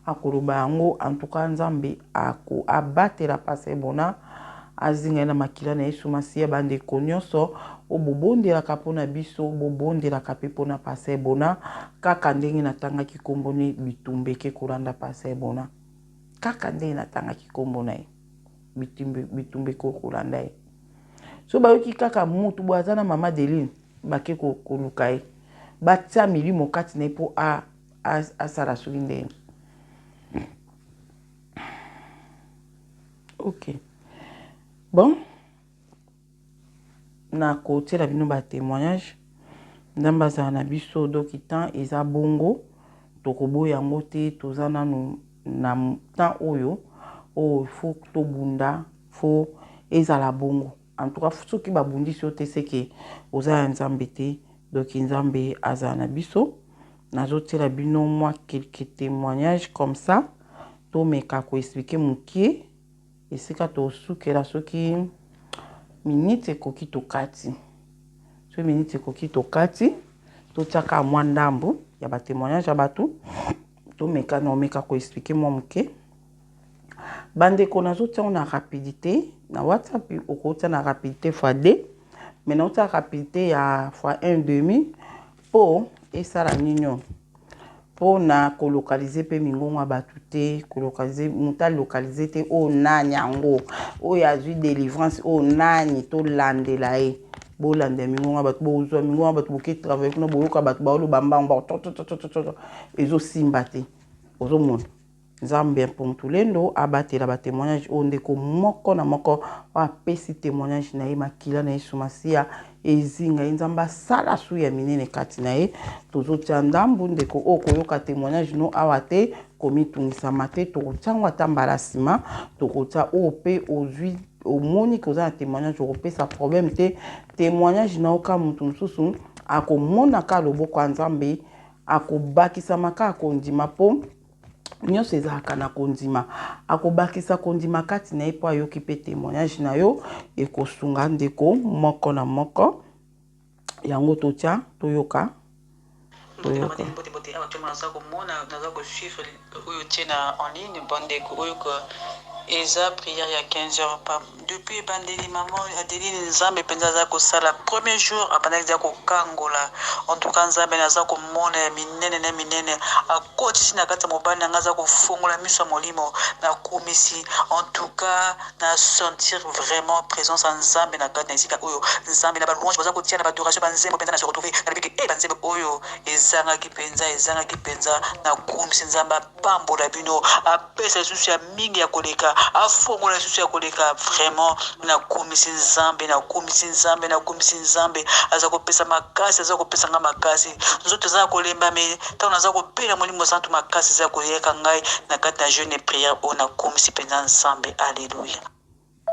Speaker 1: Akoloba yango en tout cas Nzambe ako abatela Pasteur Bona azinga ye na makila na Yesu Masiya. Ba ndeko nionso oyo bobondelaka mpo na biso bobondelaka mpe mpo na Pasteur Bona kaka ndenge natangaki kombo ne bitumba eke kolanda Pasteur Bona kaka ndenge natangaki kombo na ye bitumba eke kolanda ye so bayoki kaka mutu boye aza na mama Adeline bake koluka ye batia milimo kati na ye mpo a asala soki ndenge ok bon nakotiela bino ba témoignage nzambe azala na biso doki temps eza bongo tokoboya yango te toza nanu na temps oyo oyo faut tobunda faut ezala bongo en tout cas soki babundisi yo te seke oza ya nzambe te donc nzambe azala na biso Nazo tiela bino mwa quelques temoignages comme ça tomeka ko expliquer mukie esika tosukela soki minute ekoki tokati soki minute ekoki tokati totia kaka mwa ndambu ya ba temoignage ya bato tomeka na omeka ko expliquer mwa moke bandeko nazotia yango na rapidité na whatsapp okotia na rapidité fois 2 mais naotia rapidité ya fois 1 demi Po esala ninio? Po na ko localiser pe mingongo ya batu te, ko localiser mutu a localiser te oyo nani yango, oyo azui delivrance oyo nani to landela ye. Bo landela mingongo ya batu, bozua mingongo ya batu boke travailler kuna boyoka batu bao loba mbangu mbangu tototototo ezo simba te. Ozo mona? Nzambe ya Mpungu-Tulendo abatela ba temoignages oyo ndeko moko na moko oyo apesi temoignage na ye makila na Yesu Masiya ezinga ye Nzambe asala su ya minene kati na ye tozotia ndambu ndeko oyo koyoka temoignage no awa te komitungisama te tokotia yango ata mbala nsima tokotia oyo mpe ozwi omoni ke oza na temoignage okopesa problème te temoignage na yo ka moto mosusu akomona ka loboko ya Nzambe akobakisama kaka kondima mpo Nyonso ezalaka na kondima. Akobakisa kondima kati na ye mpo ayoki mpe temoignage na yo ekosunga ndeko moko na moko. Yango totya toyoka. Toyoka.
Speaker 2: Mbote mbote awa actuellement naza komona naza ko suivre oyo otie na en ligne bandeko oyo que eza prière ya 15 heures pa depuis ebandeli maman Adeline Nzambe mpenza aza kosala premier jour abandaki deja kokangola en tout cas Nzambe naza komona ya minene na minene akotisi na kati ya mobali na ngai aza kofongola miso ya molimo nakumisi en tout cas na sentir vraiment présence ya Nzambe na kati na esika oyo Nzambe na ba louange baza kotia na ba adoration ba nzembo mpenza na se retrouver nalobi ke eh ba nzembo oyo ezangaki mpenza ezangaki mpenza nakumisi Nzambe apambola bino apesa lisusu ya mingi ya koleka afongola lisusu ya koleka vraiment nakumisi nzambe nakumisi nzambe nakumisi nzambe aza kopesa makasi aza kopesa ngai makasi nzoto eza ya kolemba me ntango naza kobela molimo santu makasi eza koyaka ngai na kati na jeune prière oyo nakumisi mpenza nzambe alleluya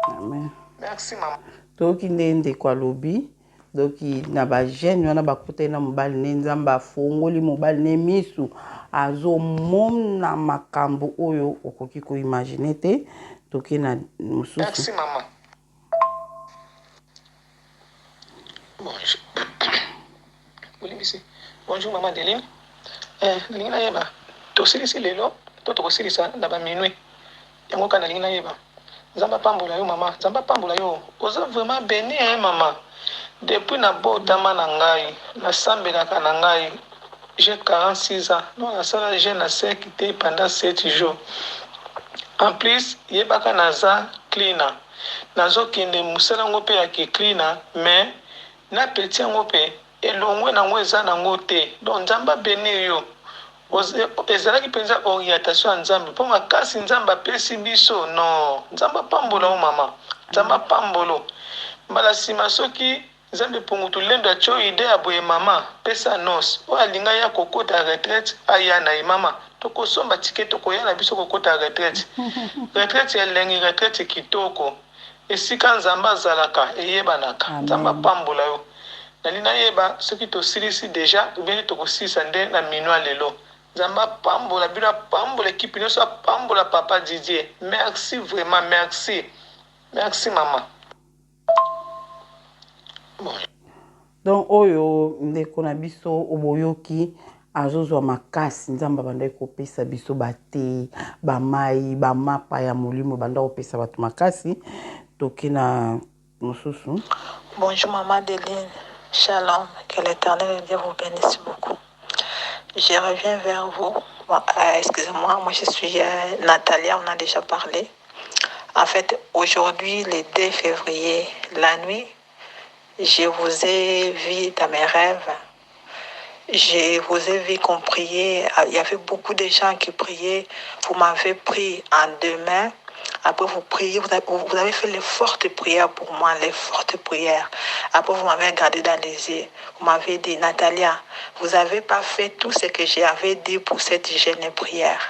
Speaker 1: Amen.
Speaker 3: Merci maman.
Speaker 1: Toyoki nde ndeko alobi donc na ba jeune wana bakutani na mobali ne nzambe afongoli mobali ne misu azomona makambo oyo okoki koimagine te toke na mosusu
Speaker 3: Merci maman. Bonjour. Bolimbisi. Bonjour maman Adeline. Eh, nalingi nayeba tosilisi lelo to tokosilisa na ba minuit. Yango kaka nalingi nayeba. Nzambe apambola yo mama. Nzambe apambola yo. Oza vraiment beni hein mama. Depuis na botama na ngai, nasambelaka na ngai. J'ai 46 ans. Non, nasala jeune na sec te pendant 7 jours. En plus, yebaka naza cleaner. Nazo kende musala ngo pe ya ki cleaner mais na petit yango pe elongwe nango eza nango te. Donc Nzambe a benir yo. Ezalaki penza orientation ya Nzambe po makasi Nzambe apesi biso non Nzambe apambola yo maman Nzambe apambolo mbala sima soki Nzambe pungu tulendo atio idee ya boye maman pesa annonce oyo alingi aya kokota retraite aya na ye maman tokosomba ticket tokoya na biso kokota retraite retraite ya elengi retraite kitoko esika Nzambe azalaka eyebanaka Nzambe
Speaker 1: Amen.
Speaker 3: apambola yo Nalingi nayeba soki tosilisi dejà ou bien tokosilisa nde na minuit lelo. Nzambe apambola bino apambola equipe nionso apambola papa Didier merci vraiment merci merci maman.
Speaker 1: Donc oyo ndeko na biso oboyoki Azozwa makasi. Nzambe abandaki kopesa biso ba the, ba mayi, ba mapa ya molimo ebanda kopesa bato makasi. Toke na mosusu.
Speaker 2: Bonjour maman Adeline, shalom, que l'Eternel Dieu vous benisse beaucoup. Je reviens vers vous. Bon, euh, excusez-moi, moi je suis euh, Natalia, on a déjà parlé. En fait, aujourd'hui, le 2 février, la nuit, je vous ai vu dans mes rêves. Je vous ai vu qu'on priait. Ah, il y avait beaucoup de gens qui priaient. Vous m'avez pris en deux mains. Après, vous priez, vous avez, fait les fortes prières pour moi, les fortes prières. Après, vous m'avez regardé dans les yeux. Vous m'avez dit, Natalia, vous n'avez pas fait tout ce que j'avais dit pour cette jeune prière.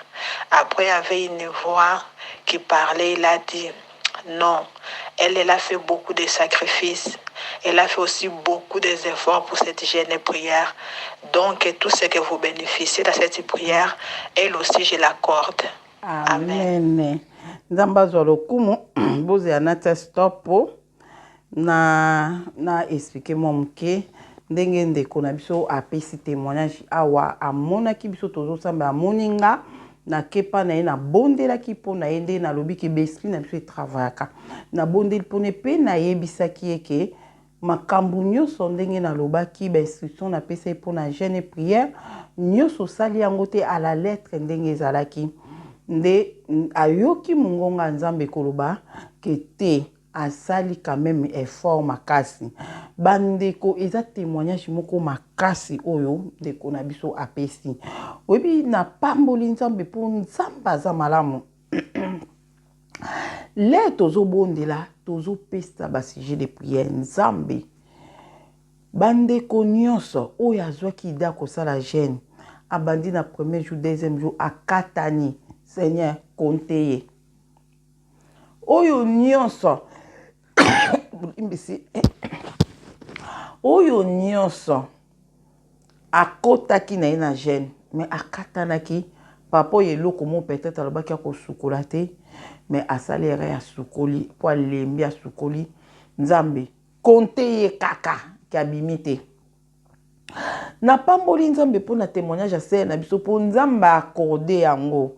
Speaker 2: Après, il y avait une voix qui parlait. Il a dit, non, elle, elle a fait beaucoup de sacrifices. Elle a fait aussi beaucoup d'efforts pour cette jeune prière. Donc, tout ce que vous bénéficiez dans cette prière, elle aussi, je l'accorde.
Speaker 1: Amen. Nzambe azwa lokumu. Bozela natia stop po na na expliquer mwa moke ndenge ndeko na biso apesi témoignage awa. Amonaki biso tozosamba, amoni nga nakepa na ye, nabondelaki mpo na ye. Nde nalobi ke baesprit na biso etravayaka. Nabondeli mpo na mpe nayebisaki ye ke makambo nyonso ndenge nalobaki, bainstruction napesa ye mpo na jeûne et prière nyonso, osali yango te à la lettre ndenge ezalaki. Nde ayoki mongongo ya Nzambe koloba ke te, asali quand même effort makasi. Bandeko, eza témoignage moko makasi oyo ndeko na biso apesi. Oyebi, napamboli Nzambe mpo Nzambe aza malamu. Le tozobondela, tozopesa basujet de prière. Nzambe, bandeko nyonso oyo azwaki idée ya kosala jeûne, abandi na premier jour, deuxième jour, akatani, Seigneur, konte ye. Oyo nyonso bolimbisi, oyo nyonso akotaki na ye na jeûne mais akatanaki, papa oyo eloko mo peut-être alobaki akosukola te, mais asali erreur, asukoli mpo alembi, asukoli, Nzambe, konte ye kaka ke abimi te. Napamboli Nzambe mpo na témoignage ya sœur na biso, mpo Nzambe accorde yango.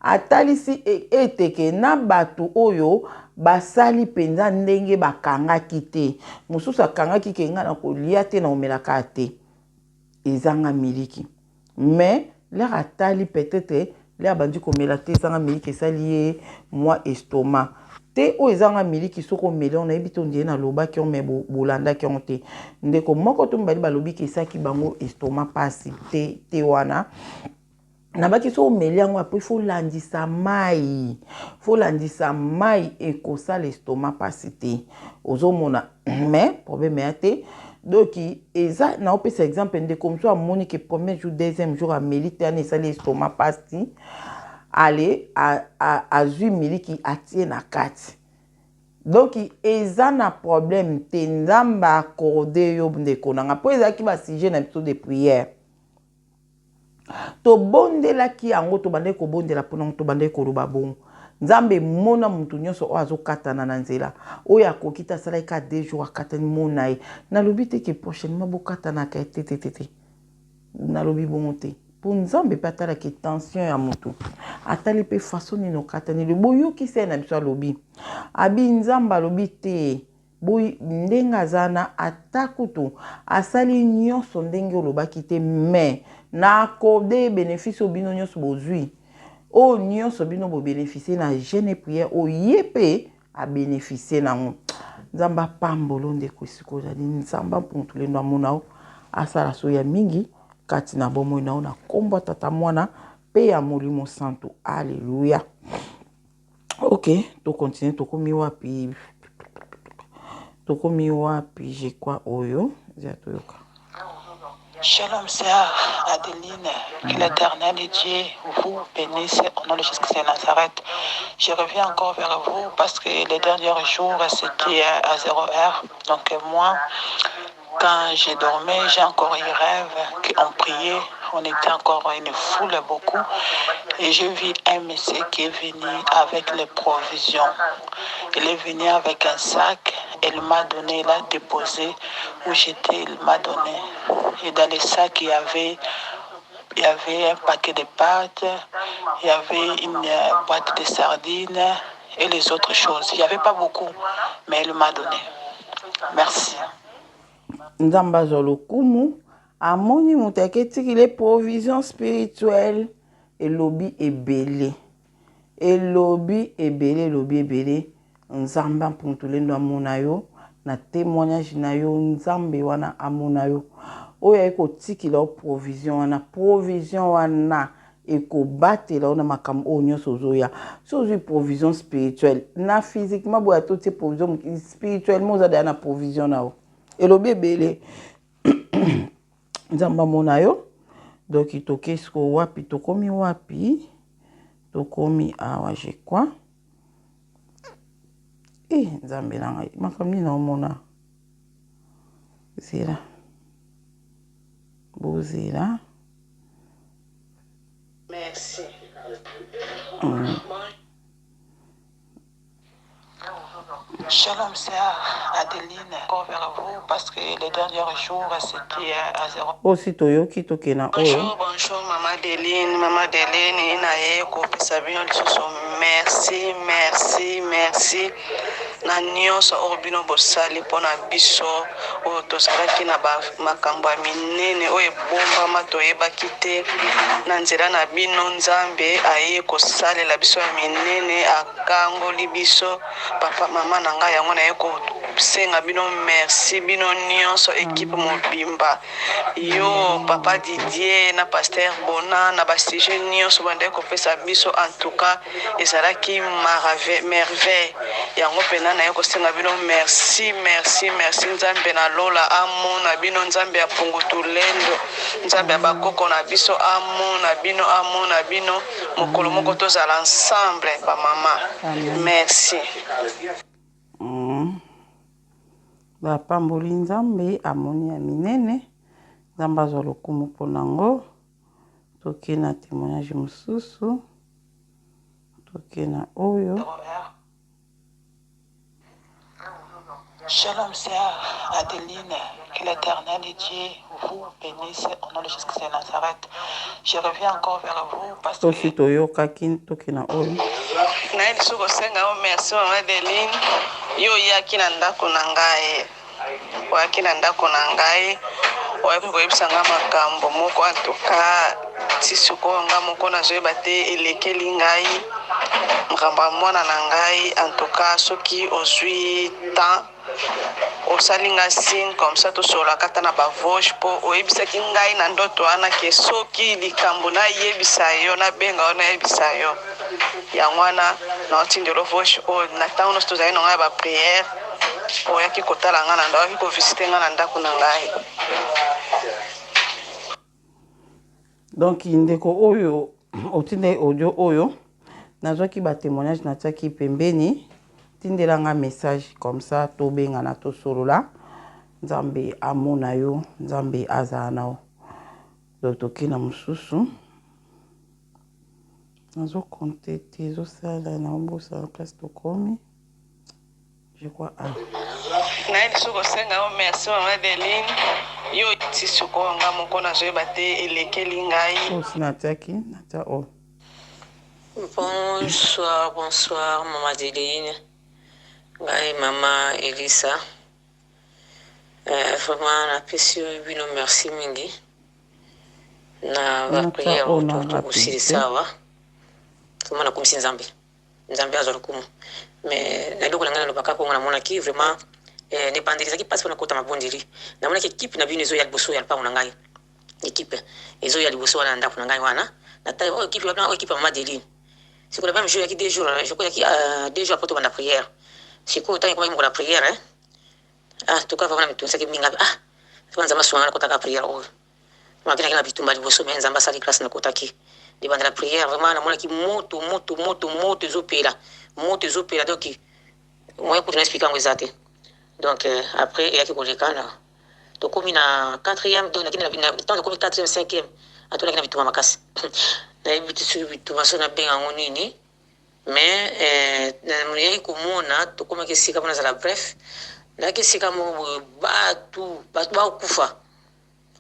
Speaker 1: Atalisi ete ke na bato oyo basali mpenza ndenge bakangaki te. Mosusu akangaki ke ngai na kolia te, na komelaka te, ezanga miliki, mais l'heure atali, peut-être l'heure abandi komela te ezanga miliki, esali ye mwa estomac te. Oyo ezanga miliki, soki omeli yango, nayebi te, ondie nalobaki yango, mais bolandaki yango te. Ndeko moko to mibali balobi ke esaki bango estomac mpasi te te. Wana nabaki, soki omeli yango, après faut landisa mai, faut landisa mai, ekosala estomac mpasi te. Ozomona, mais problème ya te. Donc eza naopesa exemple, ndeko mosusu amoni ke premier jour, deuxième jour ameli te, wana esali estomac mpasi. Ale azwi miliki, atie na kati. Donc eza na problème te. Nzambe accorde yo, ndeko na nga, mpo ezalaki basujet na biso de prière. Tobondelaki yango, tobandaki kobondela mpona tobandaki koloba bongo: Nzambe, mona motu nyonso oyo azokatana na nzela, oyo akoki te, asalaki ka 2 jours, akatani, mona ye. Nalobi te ke prochainement bokatanaka te, te, te, te, nalobi bongo te, mpo Nzambe mpe atalaki tension ya motu, atali mpe façon nini okatani. Boyokisa ye na biso, alobi abi Nzambe alobi te boy ndenge aza na ata kutu asali nyonso ndenge olobaki te, mais na accorde bénéfice oyo bino nyonso bozwi, oyo nyonso bino bobénéficie na jeûne prière, oyo ye mpe abénéficie nango. Nzambe apambolo ndeko esika ozali. Nzambe ampungu lendo amona o asala so ya mingi kati na bomoi na yo, na nkombo ya Tata, Mwana mpe ya Molimo Santu. Alleluya. Ok, tocontinue. Tokomi wapi? Tokomi wapi? Je crois oyo eza, toyoka.
Speaker 2: Shalom, sœur Adeline. Que l'Éternel Dieu vous bénisse au nom de Jésus-Christ de Nazareth. Je reviens encore vers vous parce que les derniers jours, c'était à 0 heure. Donc moi, quand j'ai dormi, j'ai encore eu rêve qu'on priait. On était encore une foule, beaucoup. Et j'ai vu un monsieur qui est venu avec les provisions. Il est venu avec un sac. Il m'a donné, il a déposé où j'étais, il m'a donné. Et dans le sac, il y avait Il y avait un paquet de pâtes, il y avait une boîte de sardines et les autres choses. Il n'y avait pas beaucoup, mais elle m'a donné. Merci.
Speaker 1: Nzambe azwa lokumu amoni moto yake etikile provision spirituelle elobi ebele elobi ebele elobi ebele Nzambe ampuntulendo amona yo na témoignage na yo Nzambe wana amona yo oyo aye kotikela yo provision wana provision wana ekobatela yo na makambo oyo nyonso ozoya so ozwi provision spirituelle na physiquement boye ata otie provision spirituellement oza deya na provision na yo elobi ebele Nzambe amona yo donc toke sikoyo wapi tokomi wapi tokomi awa je crois e eh, Nzambe na ngai makambo nini naomona zela bozela
Speaker 2: Merci. Shalom, sœur Adeline. Encore vers vous parce que les derniers jours, c'était à zéro.
Speaker 1: Osi toyoki tokenda oyo.
Speaker 4: Bonjour, bonjour Maman Adeline, Maman Adeline, naye kopesa bino lisusu merci, merci, merci na nyonso oyo bino bosali mpo na biso oyo tozalaki na ba makambo ya minene oyo ebombama toyebaki te. Na nzela na bino Nzambe aye kosalela biso ya minene, akangoli biso. Papa, mama na ngai, yango naye kosenga bino merci bino nyonso ekipe mobimba, yo papa Didier na pasteur Bona na ba sujet nyonso bandaki kopesa biso, en tout cas ezalaki merveille. Yango pena naye kosenga bino merci, merci, merci. Nzambe na lola amona bino, Nzambe ya pungutulendo, Nzambe ya bakoko na biso amona bino, amona bino mokolo moko tozala ensemble ba mama. Merci.
Speaker 1: Bapamboli Nzambe amoni ya minene, Nzambe azwa lokumu mpo nango. Toke na témoignage mosusu, toke na oyo.
Speaker 2: Shalom, sœur Adeline. Que l'éternel Dieu vous bénisse au nom de Jésus-Christ de Nazareth. Je reviens encore vers vous parce que.
Speaker 1: Tosi toyokaki toke na oyo.
Speaker 4: Naye lisusu kosenga yo merci mama Adeline, yo oyaki na ndako na ngai, oyaki na ndako na ngai, oyaki koyebisa ngai makambo moko en tout cas ti sikoyo ngai moko nazoyeba te elekeli ngai makambo ya mwana na ngai. En tout cas soki ozwi temps osali ngai signe comme ça tosololaka ata na bavoge, mpo oyebisaki ngai na ndoto wana ke soki likambo nayebisa yo, nabenga yo, nayebisa yo. Yango wana naotindela voge oyo. Na ntango nyonso tozali na ngai ya baprière, oyaki kotala ngai na ndako, oyaki kovisite ngai na ndako na ngai.
Speaker 1: Donc ndeko oyo otindaki audio oyo, nazwaki batémoignage natiaki pembeni. Tindelanga message comme ça tobengana tosolola. Nzambe amona yo, Nzambe azala na yo. Donc toke na mosusu, nazokonte te, ezosala na obosana place tokomi, je crois ah.
Speaker 4: Naye lisusu kosenga yo merci mama Adeline, yo ti sikoyo ngai moko nazoyeba te elekeli ngai.
Speaker 1: Osi natiaki natia oyo.
Speaker 5: Bonsoir, bonsoir, Maman Adeline. Ngai Mama Elisa. Vraiment napesi yo bino merci mingi na ba
Speaker 1: Natia
Speaker 5: prière
Speaker 1: oyo na
Speaker 5: oyo tokosilisa awa. Vraiment nakumisi Nzambe. Nzambe azwa lokumu. Mais na eloko na ngai nalobaka mpo namonaki vraiment na ebandeli ezalaki mpasi mpona kota mabondeli. Namonaki ekipe na bino ezoya liboso ya lopango na ngai. Ekipe ezoya liboso wana na ndako na ngai wana. Natali oyo ekipe wana, oyo ekipe ya Mama Adeline. Sikoyo na même jour yaki 2 jours, je crois yaki 2 jours après tobanda prière. Sikoyo ntango ekomaki mokolo ya prière, eh, ah, tout cas vraiment namitunisaki mingi. Ah, soki Nzambe asunga nakotaka prière oyo, nakenaki na bitumba liboso, mais Nzambe asali grâce, nakotaki libanda la prière. Vraiment namonaki moto, moto, moto, moto ezopela, moto ezopela. Donc moyen kutu na explique yango eza te. Donc après eyaki koleka na tokomi na quatrième, donc nakende ntango tokomi quatrième, cinquième, atonaki na bitumba makasi. Nayebi te soki bitumba so nabenga yango nini, mais nayaki komona tokomaki esika mpo nazala bref. Nayaki esika moko boye, bato bakokufa,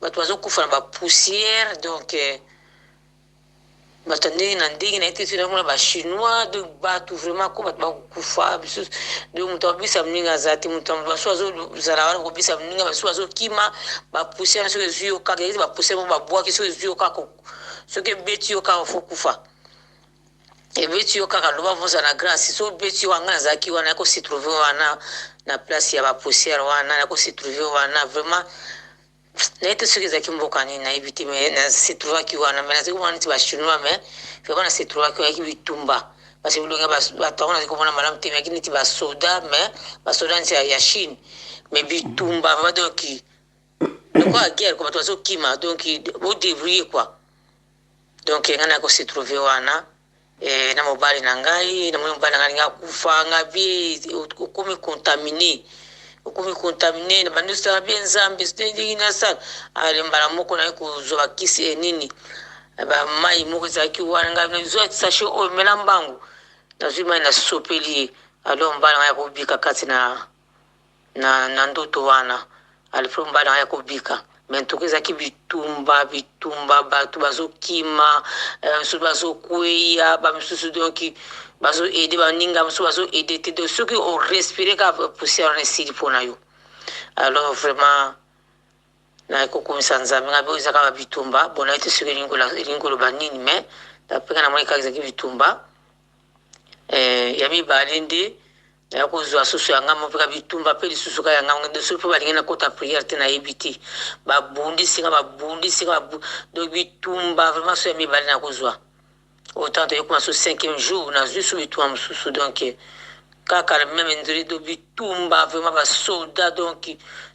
Speaker 5: bato bazokufa na bapoussière. Donc Bato ya ndenge na ndenge nayebi te soki nakomona ba chinois donc bato vraiment ko bato bakokufa misusu donc moto akobisa moninga aza te moto basusu azozala wana kobisa moninga basusu bazokima bapoussière wana soki ezwi yo kaka eza bapoussière moko babwaki soki ezwi yo kaka soki ebeti yo kaka fo kufa ebeti yo kaka loba vozala na grâce soki obeti yo anga nazalaki wana yako se trouver wana na place ya bapoussière wana nako se trouver wana vraiment Nayebi te soki ezalaki mboka nini nayebi te mais na se trouvaki wana mais nazalaki komona neti ba chinois mais vraiment na se trouvaki wana ezalaki bitumba parce que bilongi ya bato yango nazalaki komona malamu te mais ezalaki neti ba soda mais ba soda neti ya Chine mais bitumba vraiment donc lokola guerre quoi bato bazokima donc bo debrouiller quoi donc ngai nayaki ko se trouver wana eh, na mobali na ngai namoni mobali na ngai alingi akufa ngai bie okomi contamine okomi contamine na bandi osala bie nzambe ndenge nasala ale mbala moko naye kozwa bakisi e nini bamai moko ezalaki wana ngai nazwa sachet oyo mela mbangu nazwi mai nasopeli ye alors mobali na ngai akobika kati na na, na ndoto wana alfred mobali ngai akobika me ntoka ezalaki bitumba bitumba bato bazokima eh, mosusu bazokweya bamisusu donk bazoaide baninga mosusu bazoaide te donc soki orespire kaka poussière wana esili mpo na yo alors vraiment naye kokumisa nzambe ngai oyo eza kaka bitumba bon naye te soki elingi koloba nini mais d'après ngai namoni kaka ezalaki bitumba eh, ya mibale nde Naya kozua susu ya nga moko pe bitumba pe lisusu ka ya nga moko soki pe balingi nakota prière te nayebi te babundisi nga babundisi nga donc bitumba vraiment so ya mibale nakozua autant toye koma so cinquième jour nazui su bitumba mosusu donc kaka meme nzeli do bitumba vraiment basoda donc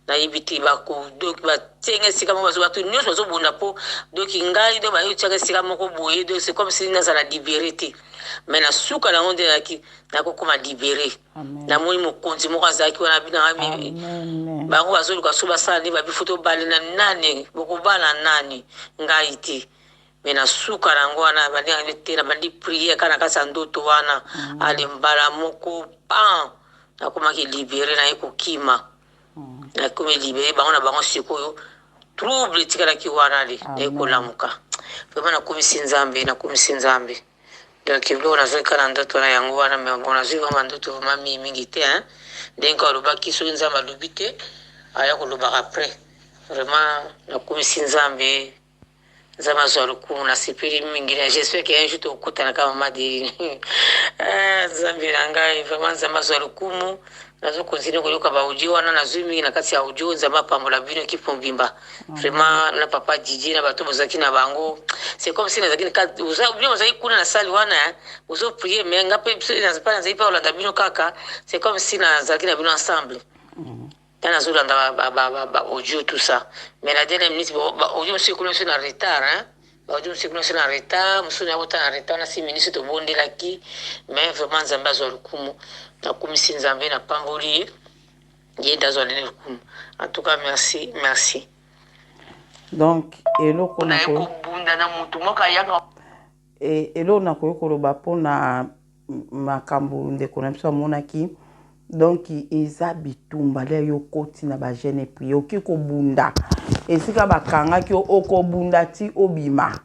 Speaker 5: nayebi te bako donc batienga esika moko bato nyonso bazobunda mpo donc ngai donc baye otiaka esika moko boye donc c'est comme si nazala libere te mais na suka na yango nde nayaki nakokoma libere namoni mokonzi moko azalaki wana bina bango bazoluka so basala nde babi fo tobale na nani bokobala nani ngai te me na suka na yango wana bandengaki te na bandi priere kaka na kati ya ndoto wana mm. ale mbala moko pan nakomaki libere naye kokima mm. nakomi libere bango na bango sikoyo trouble etikalaki wana le naye kolamuka vraiment nakomisi nzambe nakomisi nzambe Donc biloko nazwaki kaka na ndoto wana yango wana mais bon nazwi vraiment ndoto vraiment mingi mingi te hein ndenge kaka olobaki soki nzambe alobi te aya kolobaka après vraiment nakumisi nzambe nzambe azwa lokumu nasepeli mingi na j'espère que un jour tokokutana kaka mama Adeline ah, nzambe na ngai vraiment nzambe azwa lokumu nazo continue koyoka ba audio wana nazwi mingi na kati ya audio nzambe apambola bino ekipe mobimba vraiment na papa Didier na bato bozalaki na bango c'est comme si nazalaki bino bozalaki kuna na salle wana bozo prier mais nga mpe nazali mpe kolanda bino kaka c'est comme si nazalaki na bino ensemble nga nazolanda ba audio tout ça mais na dernière minute ba audio mosusu ekoli mosusu na retard hein ba audio mosusu ekoli mosusu na retard mosusu na kota na retard na 6 minutes tobondelaki mais vraiment nzambe azwa lokumu nakumisi nzambe napamboli ye ye nde azwa nini lokumu en tout cas merci merci
Speaker 1: donc eloko
Speaker 4: naye kobunda na motu moko ayaka
Speaker 1: e, eloko nakoki koloba mpona makambo ndeko na biso amonaki donc eza bitumba lia yo okoti na bagene epui oki kobunda esika bakangaki yo okobunda ti obima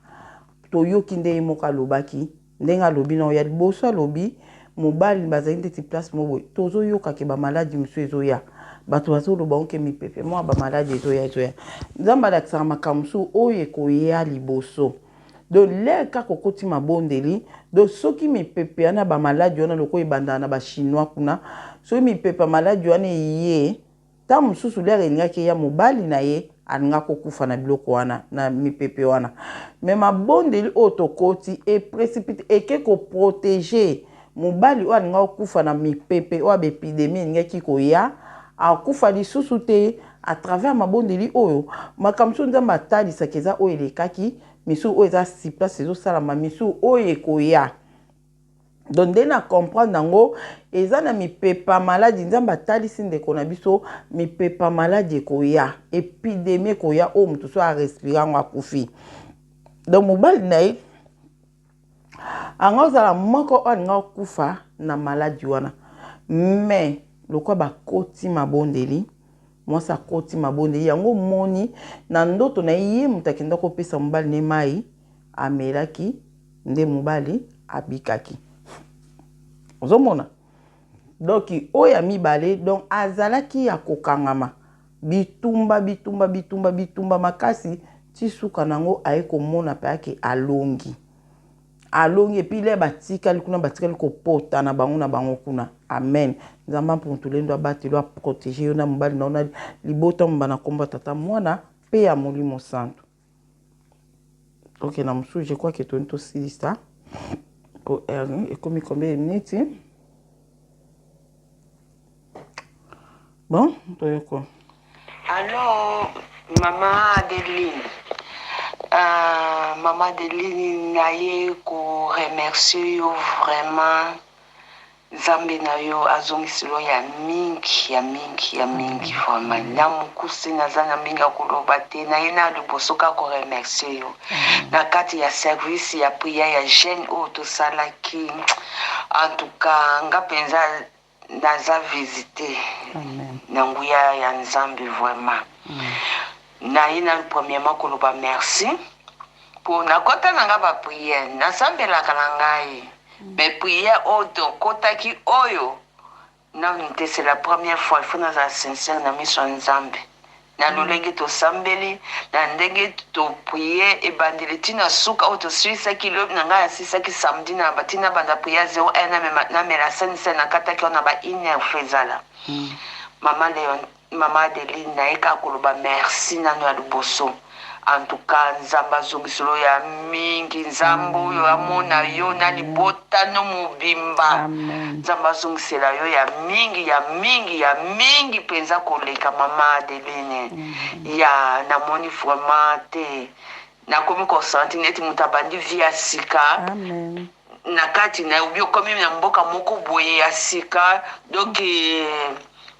Speaker 1: toyoki nde ye moko alobaki Ndenge alobi nao ya liboso alobi mobali bazali ndeti place moko boye tozoyoka ke bamaladi mosusu ezoya bato bazoloba ngo ke mipepe mwa bamaladi ezoya ezoya nzambe alakisaka makambo mosusu oyo ekoya liboso donc lere kaka okoti mabondeli donc soki mipepe wana bamaladi wana lokola ebandaka na bachinois kuna soki mipepe ya maladi wana eye Tango mosusu lere elingaki eya mobali na ye alingaki kokufa na biloko wana na mipepe wana mais mabondeli oyo tokoti e precipite eke ko proteger mobali oyo alingaki kokufa na mipepe oyo ba epidemie elingaki koya akufa lisusu te à travers mabondeli oyo makambo mosusu Nzambe atalisaka eza oyo elekaki misusu oyo eza sur place ezosalama misusu oyo ekoya. Donc nde na comprendre yango eza na mipepa maladi nzambe atalisi ndeko na biso mipepa maladi ekoya epidemie ekoya oyo moto so arespire yango akufi donc mobali na ye anga ozala moko oyo alinga okufa na maladi wana mais lokola bakoti mabondeli mwasi akoti mabondeli yango omoni na ndoto na ye ye moto akenda kopesa mobali ne mai amelaki. Nde mobali abikaki. Ozomona? Donc oyo ya mibale donc azalaki ya kokangama bitumba bitumba bitumba bitumba makasi ti suka nango aye komona pe ake alongi. Alongi epuis le batikali kuna batikali kopotana bango na bango kuna. Amen. Nzambe ampuntulendo abatelo aproteger yo na mobali na yo na libota mobimba na kombo ya tata mwana pe ya molimo santu. Ok na mosusu je crois que toni tosilisa po heure ekomi combien de minutes? Bon toyoko.
Speaker 4: Allo mama Adeline euh, mama Adeline naye ko remercier yo vraiment Nzambe na yo azongiselo ya mingi ya mingi ya mingi vraiment na mokuse naza na mingi ya koloba te naye na liboso kaka ko remercier yo na kati ya service ya prière ya jeune oyo tosalaki en tout cas nga mpenza naza visite na nguya ya Nzambe vraiment naye nanu premièrement koloba merci po nakota na nga ba prière nasambelaka na ngai mais prière oyo tokotaki oyo nanu te c'est la première fois il faut nazala sincère na miso ya Nzambe na lolenge tosambeli na ndenge to prier ebandeli ti na suka oyo tosilisaki lobi na ngai nasilisaki samedi na ba ti nabanda prière 01 namema namela sense nakataki wana ba une heure faut ezala mama Leon Maman Adeline naye kaka koloba merci nanu ya liboso en tout cas nzambe azongiselo ya mingi nzambe oyo amona yo na libota no mobimba nzambe azongisela yo ya mingi ya mingi ya mingi penza koleka maman Adeline ya namoni vraiment te nakomi ko sentir neti moto abandi vie ya sika na kati na obi okomi na mboka moko boye ya sika donc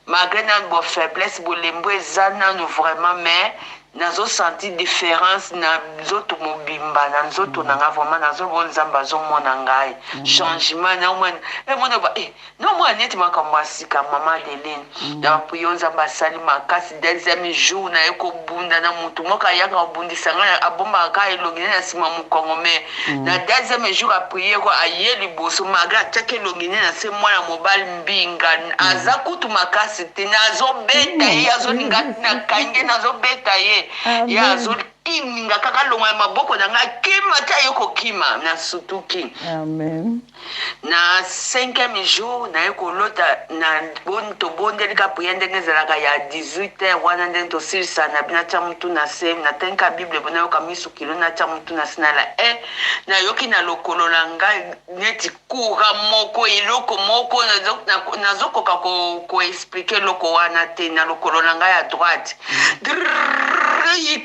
Speaker 4: malgré nanu bo faiblesse bolembu eza nanu vraiment mais nazo sentir difference na nzoto mobimba na nzoto na nga vraiment nazo bo nzambe azomona ngai changement na omona emona ba eh Nomona neti makambo ya sika maman Adeline na priyo nzambe asali makasi deuxième jour naye kobunda na mutu moko ayaka kobundisa ngai abombaka kaka elongi naye na sima mokongo mais na deuxième jour ya prière oyo aye liboso malgre atiaki elongi naye na se mwana mobali mbinga aza kutu makasi te nazobeta ye azolinga nakangi ye nazobeta ye ye azo kiminga kaka alongola maboko na ngai akima ti aye kokima nasutuki
Speaker 1: Amen.
Speaker 4: Na cinquième jour naye kolota na tobondeli ka prière ndenge ezalaka ya 18 heures wana ndenge tosilisa na natia mutu na se natangi ka bible bo nayoka misu kilo natia mutu na se nala eh nayoki na lokolo na ngai neti courant moko eloko moko nazokoka ko, ko expliquer eloko wana te na lokolo na ngai ya droite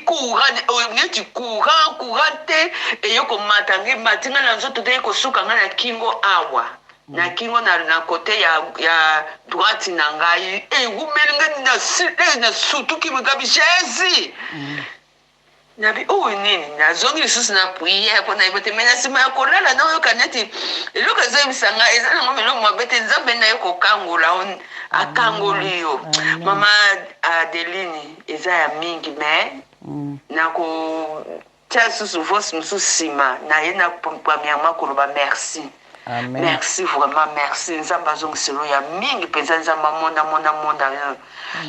Speaker 4: courant neti courant courant te eye komata ngai emati ngai na nzoto te eye kosuka ngai na kingo awa na kingo na, na kote ya, ya droite na ngai ewumeli ngai nasutuki ngabi jesus Nabi oyo nini? Nazongi lisusu na prière mpo nayebi te me na nsima ya kolala nayoka neti eloko ezoyebisa ngai eza nango miloko mabe te Nzambe nde aye kokangola yo akangoli yo. Mama Adeline eza ya mingi mais nakotia lisusu voice mosusu nsima naye na premièrement koloba merci.
Speaker 1: Amen.
Speaker 4: Merci vraiment merci nzambe azongiselo ya mingi mpenza nzambe amona mona mona yo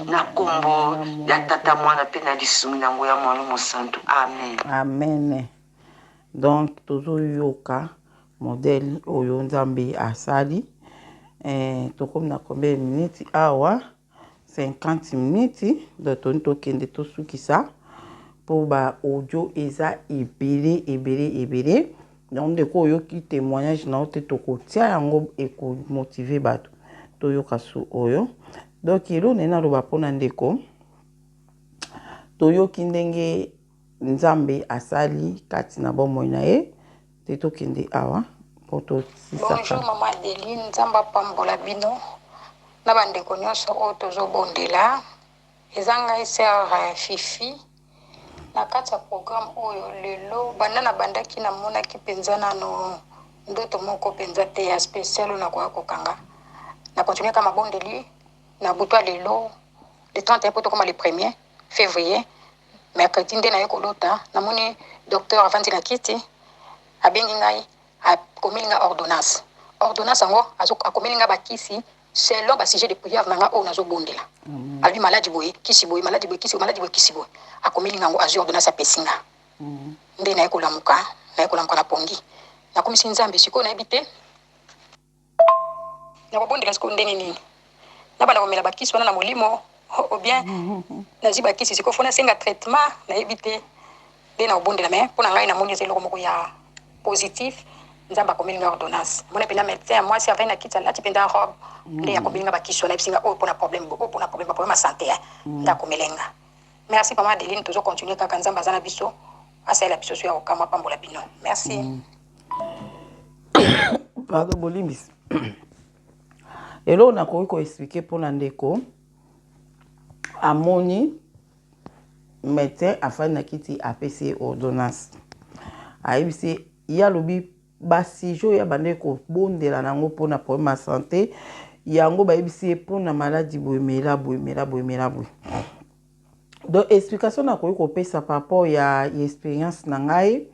Speaker 4: na nkombo ya tata mwana mpe na lisungi na nguya molimo mosantu amen.
Speaker 1: Amen. Donc tozoyoka modèle oyo nzambe asali eh, tokomi na combien de minutes awa 50 minutes donc toni tokende tosukisa mpo ba audio eza ebele ebele ebele donc ndeko oyoki témoignage na yo te tokotia yango ekomotive bato toyoka su oyo donc eloko naye naloba mpona ndeko toyoki ndenge nzambe asali kati na bomoi na ye te tokende awa mpo tosisaka
Speaker 6: Bonjour maman Adeline, Nzambe apambola bino na bandeko nyonso oyo tozobondela. Eza ngai sœur Fifi na kati ya programme oyo lelo banda nabandaki namonaki mpenza nano ndoto moko mpenza te ya special oyo nakoya kokanga. Na continue kaka mabondeli na butu ya lelo le 31 mpo tokoma le premier février mercredi nde naye kolota namoni docteur avandi na kiti abengi ngai. Akomeli nga ordonnance. Ordonnance yango akomeli nga bakisi selon ba sujet de prière na nga oyo nazobondela. Alobi maladi boye, kisi boye, maladi boye, kisi boye, maladi boye, kisi boye. Akomeli nga yango, azwi ordonnance apesi nga. Nde naye kolamuka, naye kolamuka na pongi. Nakomisi Nzambe sikoyo nayebi te. Nakobondela sikoyo ndenge nini? Nabanda komela bakisi wana na molimo ou bien nazwi bakisi sikoyo fo nasenga traitement nayebi te nde nakobondela mais mpo na ngai namoni eza eloko moko ya positif nzambe akomeli nga ordonnance namoni mpenza médecin ya mwasi avandi na kiti alati mpenza robe nde akomeli nga bakisi wana ayebisi nga oyo mpo na problème oyo mpo na problème ba problème ya santé nde akomeli nga merci mama Adeline tozo continuer kaka nzambe aza na biso asalela biso so ya kokamwa apambola bino merci mm.
Speaker 1: Pardon, bolimbisi. Eloko nakoki koexplike mpona ndeko amoni médecin afandi na kiti apesi ye ordonnance ayebisi ye alobi basujet oyo abandaki kobondela na yango mpona problème ya sante yango bayebisi ye mpona maladi boye mela boye mela boye mela boye donc explication nakoki kopesa par rapport ya expérience na ngai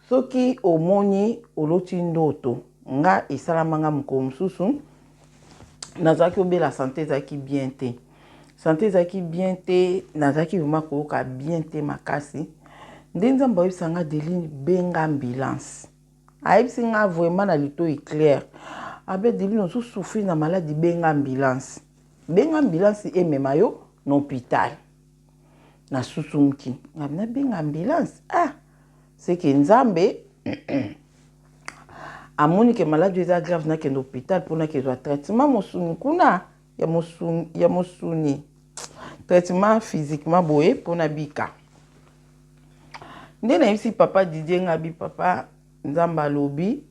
Speaker 1: Soki omoni oloti ndoto nga esalama nga mokolo mosusu nazalaki obela sante ezalaki bien te sante ezalaki bien te nazalaki vraiment koyoka bien te makasi nde nzambe ayebisa nga Adeline benga ambulance ayebisi nga vraiment na litoyi claire abe Adeline ozo souffrir na maladi benga ambulance benga ambulance emema yo na hôpital nasusumuki nga nabenga ambulance ah seke nzambe amoni ke maladi eza grave nakende hôpital mpo nakezwa traitement mosuni kuna ya mosuni, ya mosuni traitement physiquement boye mpo nabika nde nayebisi papa Didier ngabi papa nzambe alobi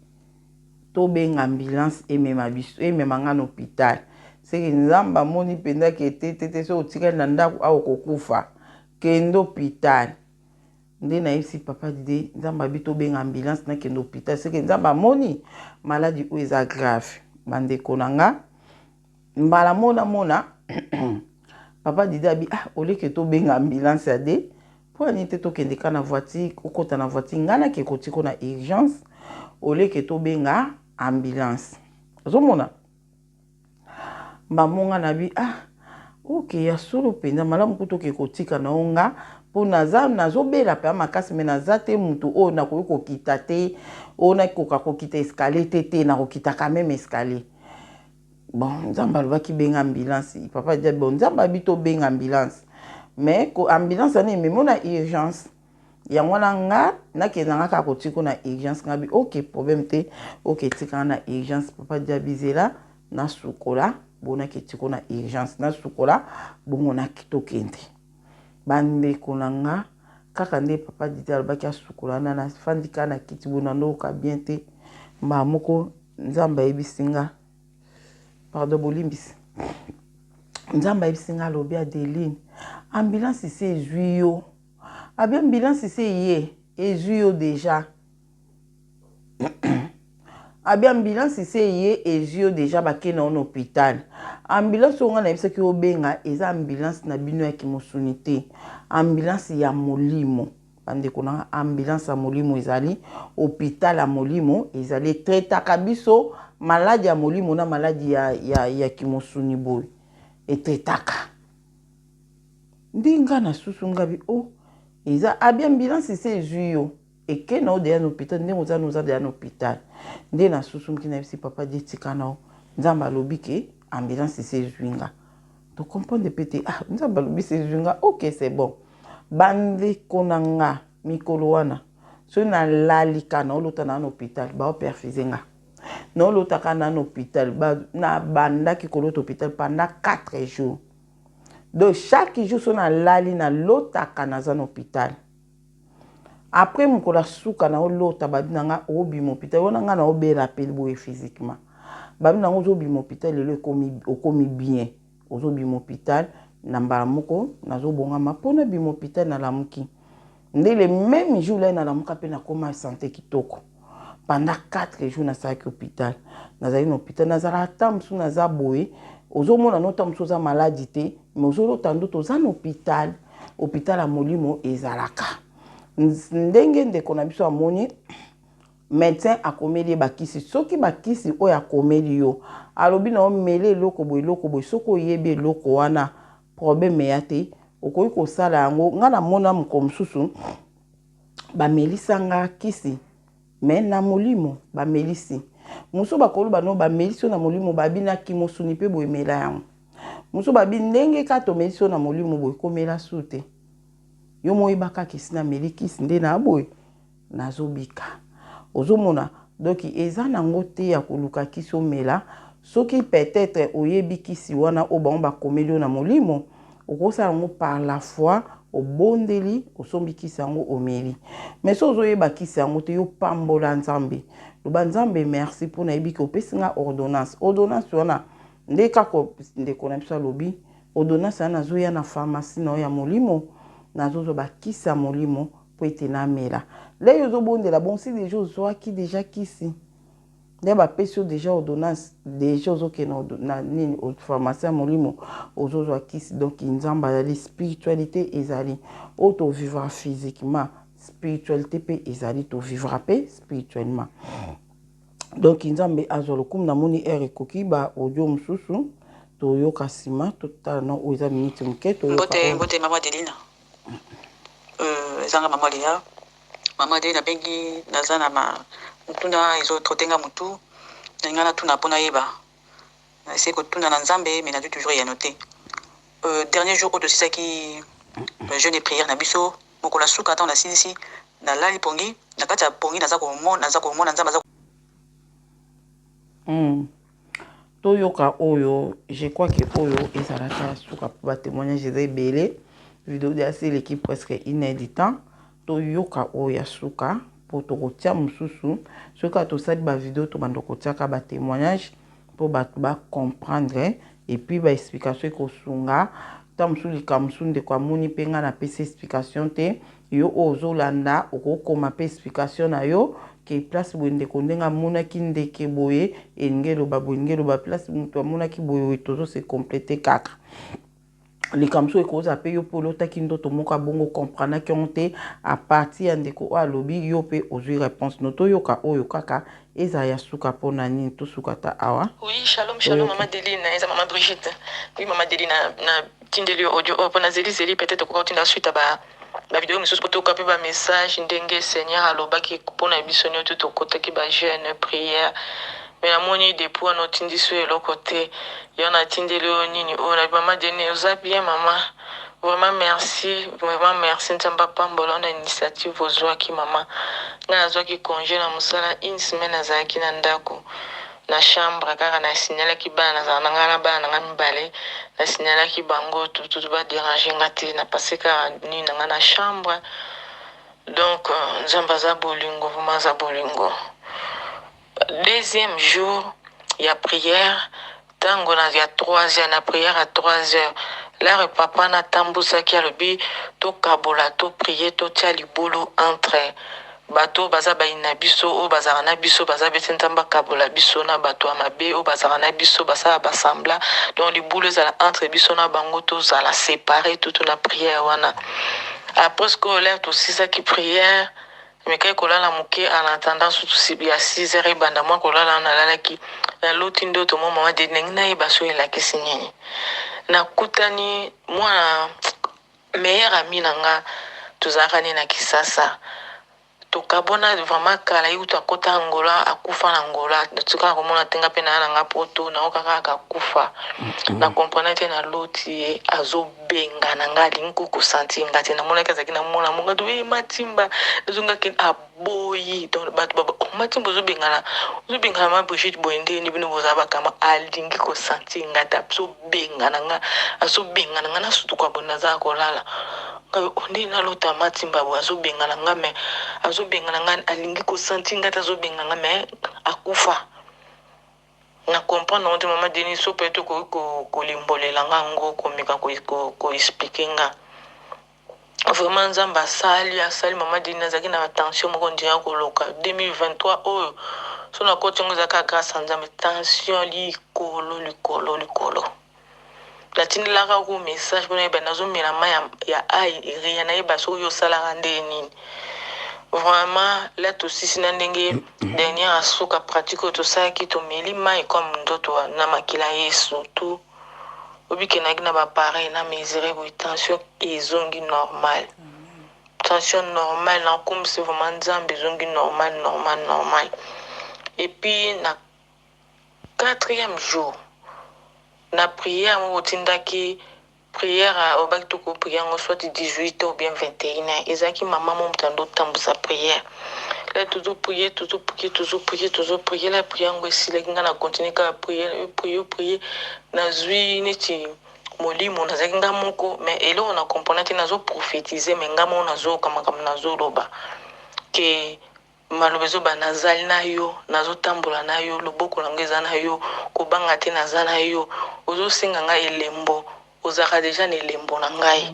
Speaker 1: tobenga ambulance emema biso emema nga na hôpital seke nzambe amoni mpenza ke te te te soki otikali na ndako awa okokufa kende hôpital nde nayebisi papa Dide nzambe abi tobenga ambulance nakende hôpital seke nzambe amoni maladi oyo eza grave bandeko na nga mbala mona mona papa Dide abi ah oleke tobenga ambulance ya de mpo ani te tokende ka na voiture okota na voiture ngai nake kotiko na urgence oleke tobenga ambulance ozomona Maman nga na bi ah ok ya solo mpenza malamu kutu oke kotika na yo nga mpo naza nazobela mpenza makasi me naza te motu oyo nakoki kokita te oyo nakoka kokita escalier te te nakokita quand même escalier bon nzambe alobaki benga ambulance papa dia bon nzambe abi tobenga ambulance mais ambulance wana ememi na urgence yango wana nga nakenda nga kaka kotiko na urgence nga bi ok problème te ok tika nga na urgence papa diabi zela nasukola bongo nake tiko na urgence nasukola bongo tokende bandeko na nga kaka nde papa didi alobaki asukola wana nafandi kaka na kiti boye nandoyoka bien te mbala moko nzambe ayebisi nga pardon bolimbisi nzambe ayebisi nga alobi adeline ambulance esi ezwi yo Abi ambulance esi eye ezwi yo deja. Abi ambulance esi eye ezwi yo deja bake na yo na hôpital. Ambulance oyo ngai nayebisaki yo obenga eza ambulance na bino ya kimosuni te. Ambulance ya molimo. Bandeko na nga ambulance ya molimo ezali hôpital ya molimo ezali etraitaka biso maladi ya molimo na maladi ya, ya, ya kimosuni boye etraitaka. Nde nga na susu nga bi oh eza abi ambulance esi ezui yo eke na yo deja na hopital ndenge oza na oza deja na hopital nde na susu mki nayebisi papa die tika na yo nzambe alobi ke ambulance esi ezui nga to comprendre pe te ah nzambe alobi esi ezui nga ok c'est bon bandeko na nga mikolo wana soki nalali ka naolota na na hopital baoperfuse nga naolotaka na na hopital nabandaki kolota hopital pendant 4 jours Donc chaque jour soki nalali nalotaka naza na hôpital. Après mokolo ya suka naolota babi na nga obima hôpital wana nga naobela pe boye physiquement. Babi na nga ozobima hôpital lelo ekomi okomi bien ozobima hôpital na mbala moko nazobongama mpo nabima hôpital nalamuki nde le même jour là nalamuka mpe nakoma sante kitoko pendant 4 jours nasalaki hôpital nazalaki na hôpital nazalaka ata mosusu naza boye ozomona no ta mosusu oza maladi te mais ozolota ndoto oza na hôpital hôpital ya molimo ezalaka ndenge ndeko na biso amoni. Medecin akomeli ye bakisi, soki bakisi oyo akomeli yo alobi na yo mela eloko boye eloko boye, soki oyebi eloko wana problème eya te, okoki kosala yango. Nga namona mokolo mosusu bamelisa nga kisi mais na molimo bamelisi mosusu, bakoloba no bamelisi yo na molimo, babi na kimosuni mpe boye mela yango. Mosusu babi ndenge kaka tomelisi yo na molimo boye, komela su te, yo moyeba kaka esi nameli kisi nde na boye nazobika. Ozomona, donc eza nango te ya koluka kisi omela. Soki peut-être oyebi kisi wana oyo bango bakomeli yo na molimo, okosala yango par la foi, obondeli, osombi kisi yango, omeli. Mais soki ozoyeba kisi yango te, yo pambola Nzambe, loba: "Nzambe, merci mpo nayebi ke opesi nga ordonnance." Ordonnance wana nde kaka ndeko na biso alobi, ordonnance wana nazoya na pharmacie na yo ya molimo, nazozwa bakisi ya molimo mpo ete namela. Lei ozobondela bon, si déjà ozwaki déjà kisi nde bapesi yo déjà ordonnance, déjà ozokende na nini, pharmacie ya molimo, ozozwa kisi. Donc Nzambe azali, spiritualité ezali oyo tovivra physiquement, spiritualité mpe ezali, tovivra mpe spirituellement. Donc Nzambe azwa lokumu. Namoni heure ekoki, ba audio mosusu toyoka nsima, totala na oyo eza miniti moke.
Speaker 2: Mbote, mbote mama Adeline. Ezanga mama Leya, mama Adeline abengi, naza na ma motuna ezotrotenga motu na ngai, natuna mpo nayeba. Naese kotuna na Nzambe, mais nazwi toujours eyano te. Dernier jour oyo tosisaki jeûne et prière na biso, mokolo ya suka, ntango nasilisi, nalali pongi, na kati ya pongi naza komona Nzambe aza
Speaker 1: Toyoka oyo, je crois que oyo ezalaka ya suka mpo batémoignage eza ebele, vidéo de asi eleki presque une heure du temps. Toyoka oyo ya suka mpo tokotia mosusu. Soki kaka tosali bavidéo, tobanda kotiaka batémoignage mpo bato bacomprendre, et puis baexplication ekosunga. Ta mosusu likambo mosusu ndeko amoni mpe ngai napesi explication te, yo oyo ozolanda okokoma mpe explication na yo ke place boye ndeko ndenge amonaki ndeke boye, elingi eloba boye, elingi eloba place moto amonaki boye, tozose compléter kaka. Likambo soki ekozala mpe yo mpe olotaki ndoto moko abongo, comprendaki yango te, à partir ya ndeko oyo alobi, yo mpe ozwi réponse no. Toyoka oyo kaka ezala ya suka. Mpona nini tosuka ta awa?
Speaker 3: Oui, shalom, shalom mama Deline, eza mama Brigitte. Oui mama Deline, na tindeli yo audio oyo mpona zelizeli, peut-être okoka kotinda suite ya ba bavidéo mosusu mpo toyoka mpe bamessage ndenge Seigneur alobaki mpona biso nyonso tokotaki bajeûne prière. Mais namoni depuis wana otindi so eloko te. Yo natindeli oyo nini oyo na mama Deline. Oza bien mama? Vraiment merci, vraiment merci. Nzambe apambola na initiative ozwaki mama. Ngai nazwaki congé na mosala une semaine, nazalaki na ndako na chambre kaka. Nasignalaki bana, nazala na ngai na bana na ngai mibale, nasignalaki bango tututu badéranger nga te. Napase kaka nini na ngai na chambre. Donc Nzambe aza bolingo, vraiment aza bolingo. Deuxième jour ya prière, ntango na ya 3 heures na prière, ya 3 heures lare, papa natambusaki, alobi tokabola, toprier, totia libulu entre bato baza bayini na biso, oyo bazalaka na biso baza bete. Nzambe akabola biso na bato ya mabe oyo bazalaka na biso, basala basembla. Donc libulu ezala entre biso na bango, tozala séparé tutu na prière wana. Après sikoyo lere tosisaki prière, mekaki kolala moke en attendant sutu ya 6 heures ebanda mwa kolala. Nalalaki, naloti ndoto mo mama de ndenge nayeba so elakisi nini. Nakutani mwana meilleur ami na nga, tozalaka nde na Kisasa, tokabona vraiment kala. Ye kutu akota Angola, akufa na Angola, tikaka komona te. Nga mpe naya na nga Poto, nayoka kaka akufa. Na comprendre te. Naloti ye azobenga na nga, alingi kokosentir nga te. Namonaki azalaki na mwana monga to e Matimba, ezongaki aboyi. Donc bato baba, oh, Matimba ozobengana, ozobengana ma Brigitte boye ndeni, bino bozala bakama. Alingi kosentir nga te, azobengana nga, azobengana nga. Nasutuka boye, nazala kolala nde nalota Matimba boye azobengana nga, mais azobengana nga, alingi kosentir nga te, azobenga nga, mais akufa. Na comprendre yango te mama Denis. So peut okoki kolimbolela nga yango, komeka koexpliquer nga. Vraiment Nzambe asali, asali mama Denis. Azalaki na tension moko ndira koloka 2023 oyo, so nakoti yango, ezalaka grâce ya Nzambe. Tension likolo, likolo, likolo. Natindelaka ko message mpona yeba nazomela mai ya ai ria, nayeba soki osalaka nde nini.
Speaker 2: Vraiment la tosisi na ndenge dernière ya suka pratique oyo tosalaki tomeli mayi comme ndoto na makila ya Yesu tout obikenaki na ba appareil na mesure boye tension ezongi normal tension normal na kumisi vraiment Nzambe ezongi normal normal normal et puis na quatrième jour na prière moko otindaki Prière olobaki toko prier yango soit 18 heures ou bien 21 heures ezalaki maman moko moto ando tambusa prière la tozo prier tozo prier tozo prier tozo prier la prière yango esilaki nga na continuer kaka prière prier prier nazui neti molimo nazalaki nga moko mais eloko na comprendre te nazo prophétiser mais nga moko nazoyoka makambo nazoloba ke Maloba ezo ba nazali na yo, nazo tambola na yo, loboko na nga eza na yo, kobanga te naza na yo, ozo senga nga elembo, ozalaka dejà na elembo na ngai,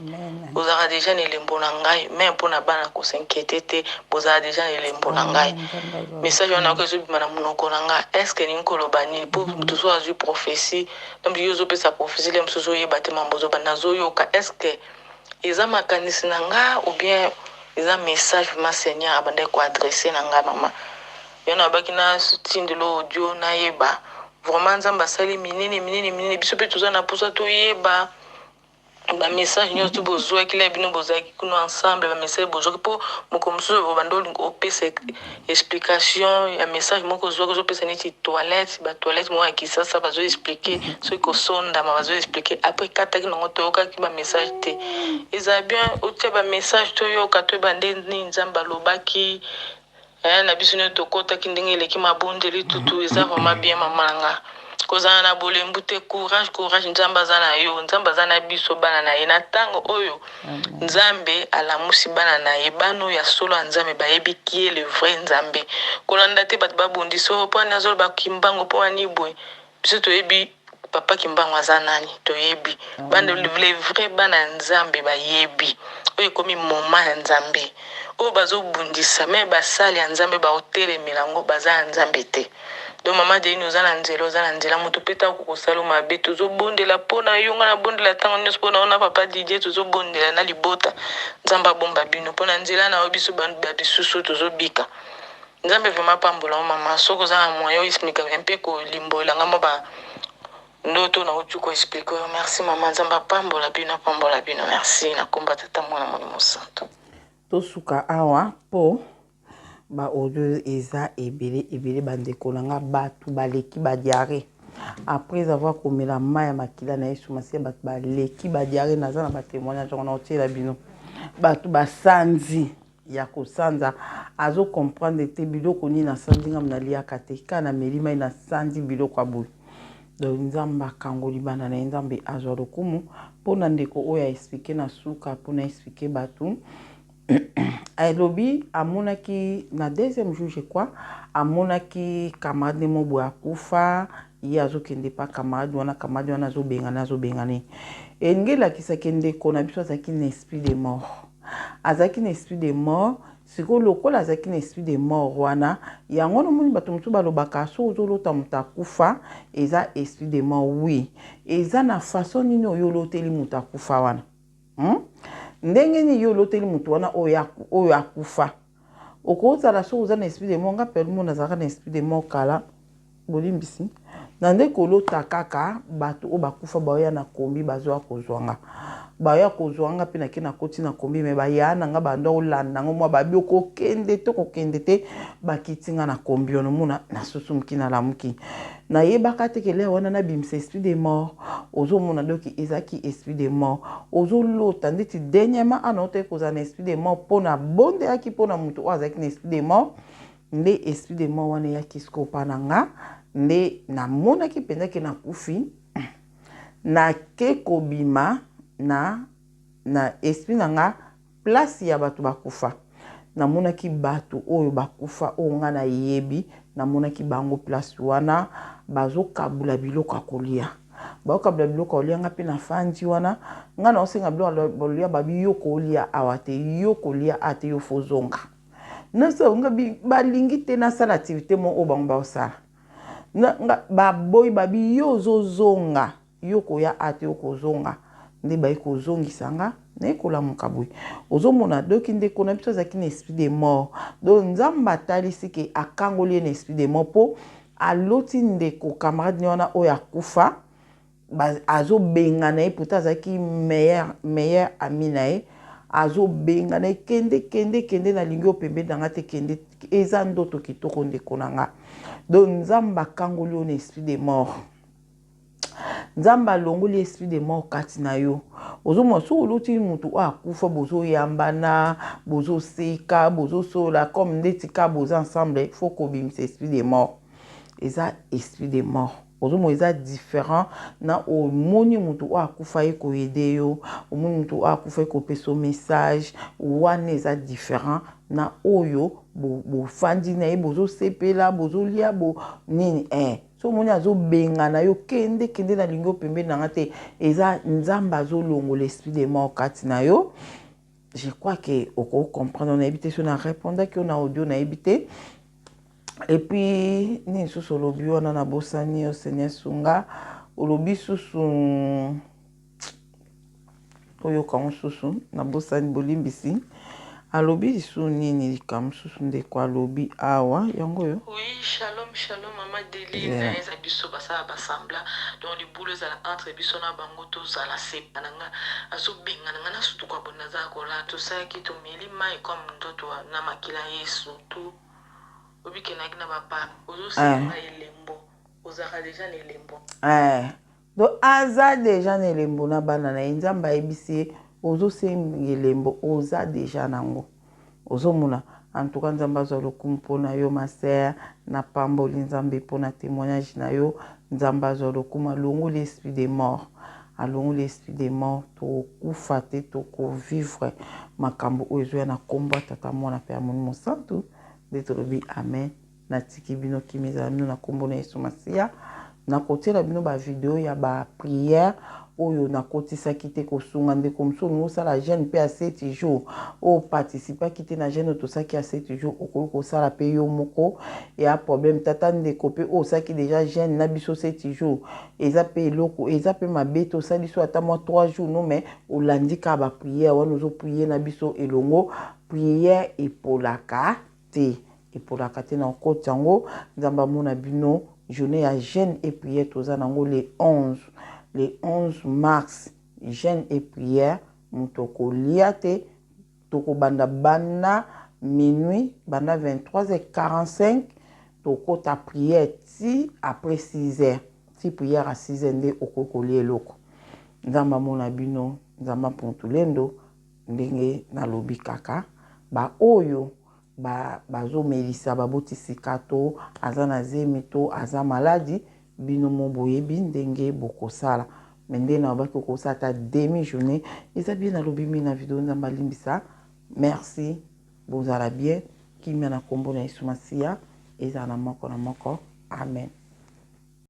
Speaker 2: ozalaka dejà na elembo na ngai, meme pona bana ko s'inquieter te, bozala dejà na elembo na ngai. Message wana nayoka ezo bima na munoko na nga, est ce que elingi koloba nini? Po mutu soki azui prophetie, donc yo ozo pesa prophetie le mosusu ozo yeba te mambo ozo ba, nazo yoka est ce que eza makanisi na nga ou bien Eza message vraiment seigneur abandaki ko adresse na nga maman yango nalobaki na tindelo audio nayeba vraiment nzambe asali minene minene minene biso pe toza na posa toyeba ba message nyonso tu bozwaki la bino bozalaki kuna ensemble ba message bozwaki mpo mokolo mosusu obanda olinga opesa explication ya message moko ozwaki ozopesa neti toilette ba toilette moko ya kisasa bazo explike soki kosondama bazo explike apres ekataki nango toyokaki ba message te eza bien otia ba message toyoka toyeba nde nini nzambe alobaki eh, na biso nde tokotaki ndenge eleki mabondeli tutu eza vraiment bien mama na nga kozala na bolembu te courage courage nzambe aza na yo nzambe aza na biso bana na ye na ntango oyo Nzambe alamusi bana na ye bana oyo ya solo ya nzambe bayebi qui est le vrai nzambe kolanda te bato babundisa oyo po ani azoloba kimbangu po ani boye biso toyebi papa kimbangu aza nani toyebi bana le vrai bana ya nzambe bayebi oyo ekomi moment ya nzambe oyo bazobundisa me basali ya nzambe baotelemela yango baza ya nzambe te Donc maman Adeline oza na nzela oza na nzela moto pe ta kokosala mabe tozobondela mpo na yo nga nabondela ntango nyonso mpo na yo na papa Didier tozobondela na libota nzambe abomba bino mpo na nzela na yo biso ba bisusu tozobika nzambe vraiment apambola yo mama soki oza na moyen oexplika mpe kolimbolela nga mwa ba ndoto na uti koexplike yo merci mama nzambe apambola bino apambola bino merci na komba tata mwana molimo santo
Speaker 1: Tosuka awa po ba audio eza ebele ebele ba ndeko na nga batu baleki ba diarrhee après avoir komela mayi ya makila na Yesu Masiya batu baleki ba diarrhee naza na ba témoignage yango nakotiela bino batu basanzi ya kosanza azo comprendre te biloko nini asanzi nga naliaka te kaka nameli mayi nasanzi biloko ya boye donc nzambe akangoli bana na ye nzambe azwa lokumu mpo na ndeko oyo a explike na suka mpo na explike bato alobi amonaki na deuxième jour je crois amonaki camarade ne moko boye akufa ye azokende pa camarade wana camarade wana azobengana azobengana ye elingi elakisa ke ndeko na biso azalaki na esprit de mort azalaki na esprit de mort sikoyo lokola azalaki na esprit de mort wana yango wana omoni bato mosusu balobaka soki ozolota moto akufa eza esprit de mort oui eza na façon nini oyo oloteli moto akufa wana Hum? Ndenge nini yo oloteli moto wana oyo oyo akufa? Okozala soki oza na esprit de mort, nga pelmo nazalaka na esprit de mort kala, bolimbisi. Na nde kolota kaka bato oyo bakufa baoya na kombi bazoya kozwa nga. Baoya kozwa nga mpe nake nakoti na kombi me baya na nga banda olanda ngo mwa babi okokende te okokende te bakiti nga na kombi wana omona nasusumuki nalamuki. Nayebaka te ke l'heure wana nabimisa esprit de mort ozomona donc ezalaki esprit de mort ozolota ndeti dernièrement awa nautaki kozala na esprit de mort mpo nabondelaki mpo na moto oyo azalaki na esprit de mort nde esprit de mort wana eyaki sikoyo mpa na nga nde namonaki mpenza ke nakufi nake kobima na na esprit na nga Place ya batu bakufa. Namonaki batu oyo bakufa oyo nga nayebi namonaki bango place wana bazokabula biloko ya kolia baokabula biloko ya kolia nga mpe nafandi wana nga naosenga biloko ya kolia babi yo kolia awa te yo kolia awa te yo fozonga nga balingi te nasala activité moko oyo bango baosala baboyi babi yo ozozonga Yo koya a te okozonga nde baye kozongisa nga Naye kolamuka boye ozomona doki ndeko na biso azalaki na esprit de mort. Donc Nzambe atalisi ke akangoli ye na esprit de mort po aloti ndeko camarade ne wana oyo akufa azobengana ye pourtant azalaki meilleur meilleur ami na ye azobengana ye kende kende kende nalingi yo pembeni na nga te kende eza ndoto kitoko ndeko na nga. Donc Nzambe akangoli yo na esprit de mort. Nzambe alongoli esprit de mort kati na yo. Ozomona soki oloti mutu oyo akufa bozoyambana, bozoseka, bozosolola comme ndeti ka boza ensemble, faut kobimisa esprit de mort. Eza esprit de mort. Ozomona eza différent na omoni mutu oyo akufa ye koyede yo, omoni mutu oyo akufa ye kopesa yo message, wana eza différent na oyo bofandi na ye bozosepela, bozolia bo nini eh. Soki omoni azo bengana yo kende kende na lingi yo pembeni na nga te eza nzambe azo longola esprit de mort kati na yo je crois que oko comprendre nayebi te soki na repondaki yo na audio nayebi te et puis nini susu olobi wana nabosani yo seigneur sunga olobi susu Toyoka mosusu, nabosani bolimbisi. Alobi lisusu nini likambo mosusu ndeko alobi awa yango oyo?
Speaker 2: Oui shalom shalom maman Adeline
Speaker 1: Yeah.
Speaker 2: eza biso basala ba sembla donc libulu ezala entre biso na bango tozala sepa na nga azobengana nga nasutuka boye naza kolala tosalaki tomeli mayi comme ndoto na makila yesu to obikenaki na ba pa ozosenga
Speaker 1: Eh.
Speaker 2: nga elembo ozalaka deja na elembo.
Speaker 1: Eh. Donc aza dejà na elembo na bana na ye nzambe ayebisi ye ozo senga elembo oza dejà na ngo ozo mona en tout cas nzambe azwa lokumu pona yo ma sœur na pamboli nzambe pona témoignage na yo nzambe azwa lokumu alongoli esprit de mort alongoli esprit de mort tokokufa te toko vivre makambo oyo ezoya na kombo ya tata mwana pe ya molimo santu nde tolobi amen. Natiki bino kimia ezala bino na kombo na Yesu Masiya. Nakotiela bino ba video ya ba prière oyo nakotisaki te kosunga ndeko mosusu olingi osala jeune mpe ya 7 jours oyo participaki te na jeune oyo tosalaki ya 7 jours okoki kosala mpe yo moko ya problème tata ndeko mpe oyo osalaki deja jeune na biso 7 jours eza mpe eloko eza mpe mabe te osali so ata mwa 3 jours no mais olandi kaka ba prière wana ozo prier na biso elongo prière epolaka te epolaka te na okoti yango nzambe amona bino journée ya jeune et prière toza nango le 11 le 11 mars jeune et prière moto okolia te tokobanda banda minuit banda 23h45 tokota prière ti après 6h ti prière ya 6h nde okoki kolia eloko nzambe amona bino nzambe ampontulendo Ndenge nalobi kaka ba oyo ba bazo melisa baboti sika to aza na zemi to aza maladi bino mo boyebi ndenge bokosala mais nde nalobaki okosala ata demi journee eza bien nalobi mingi na video nzambe alimbisa merci bozala bien kimia na kombo na yesu masiya ezala na moko na moko amen.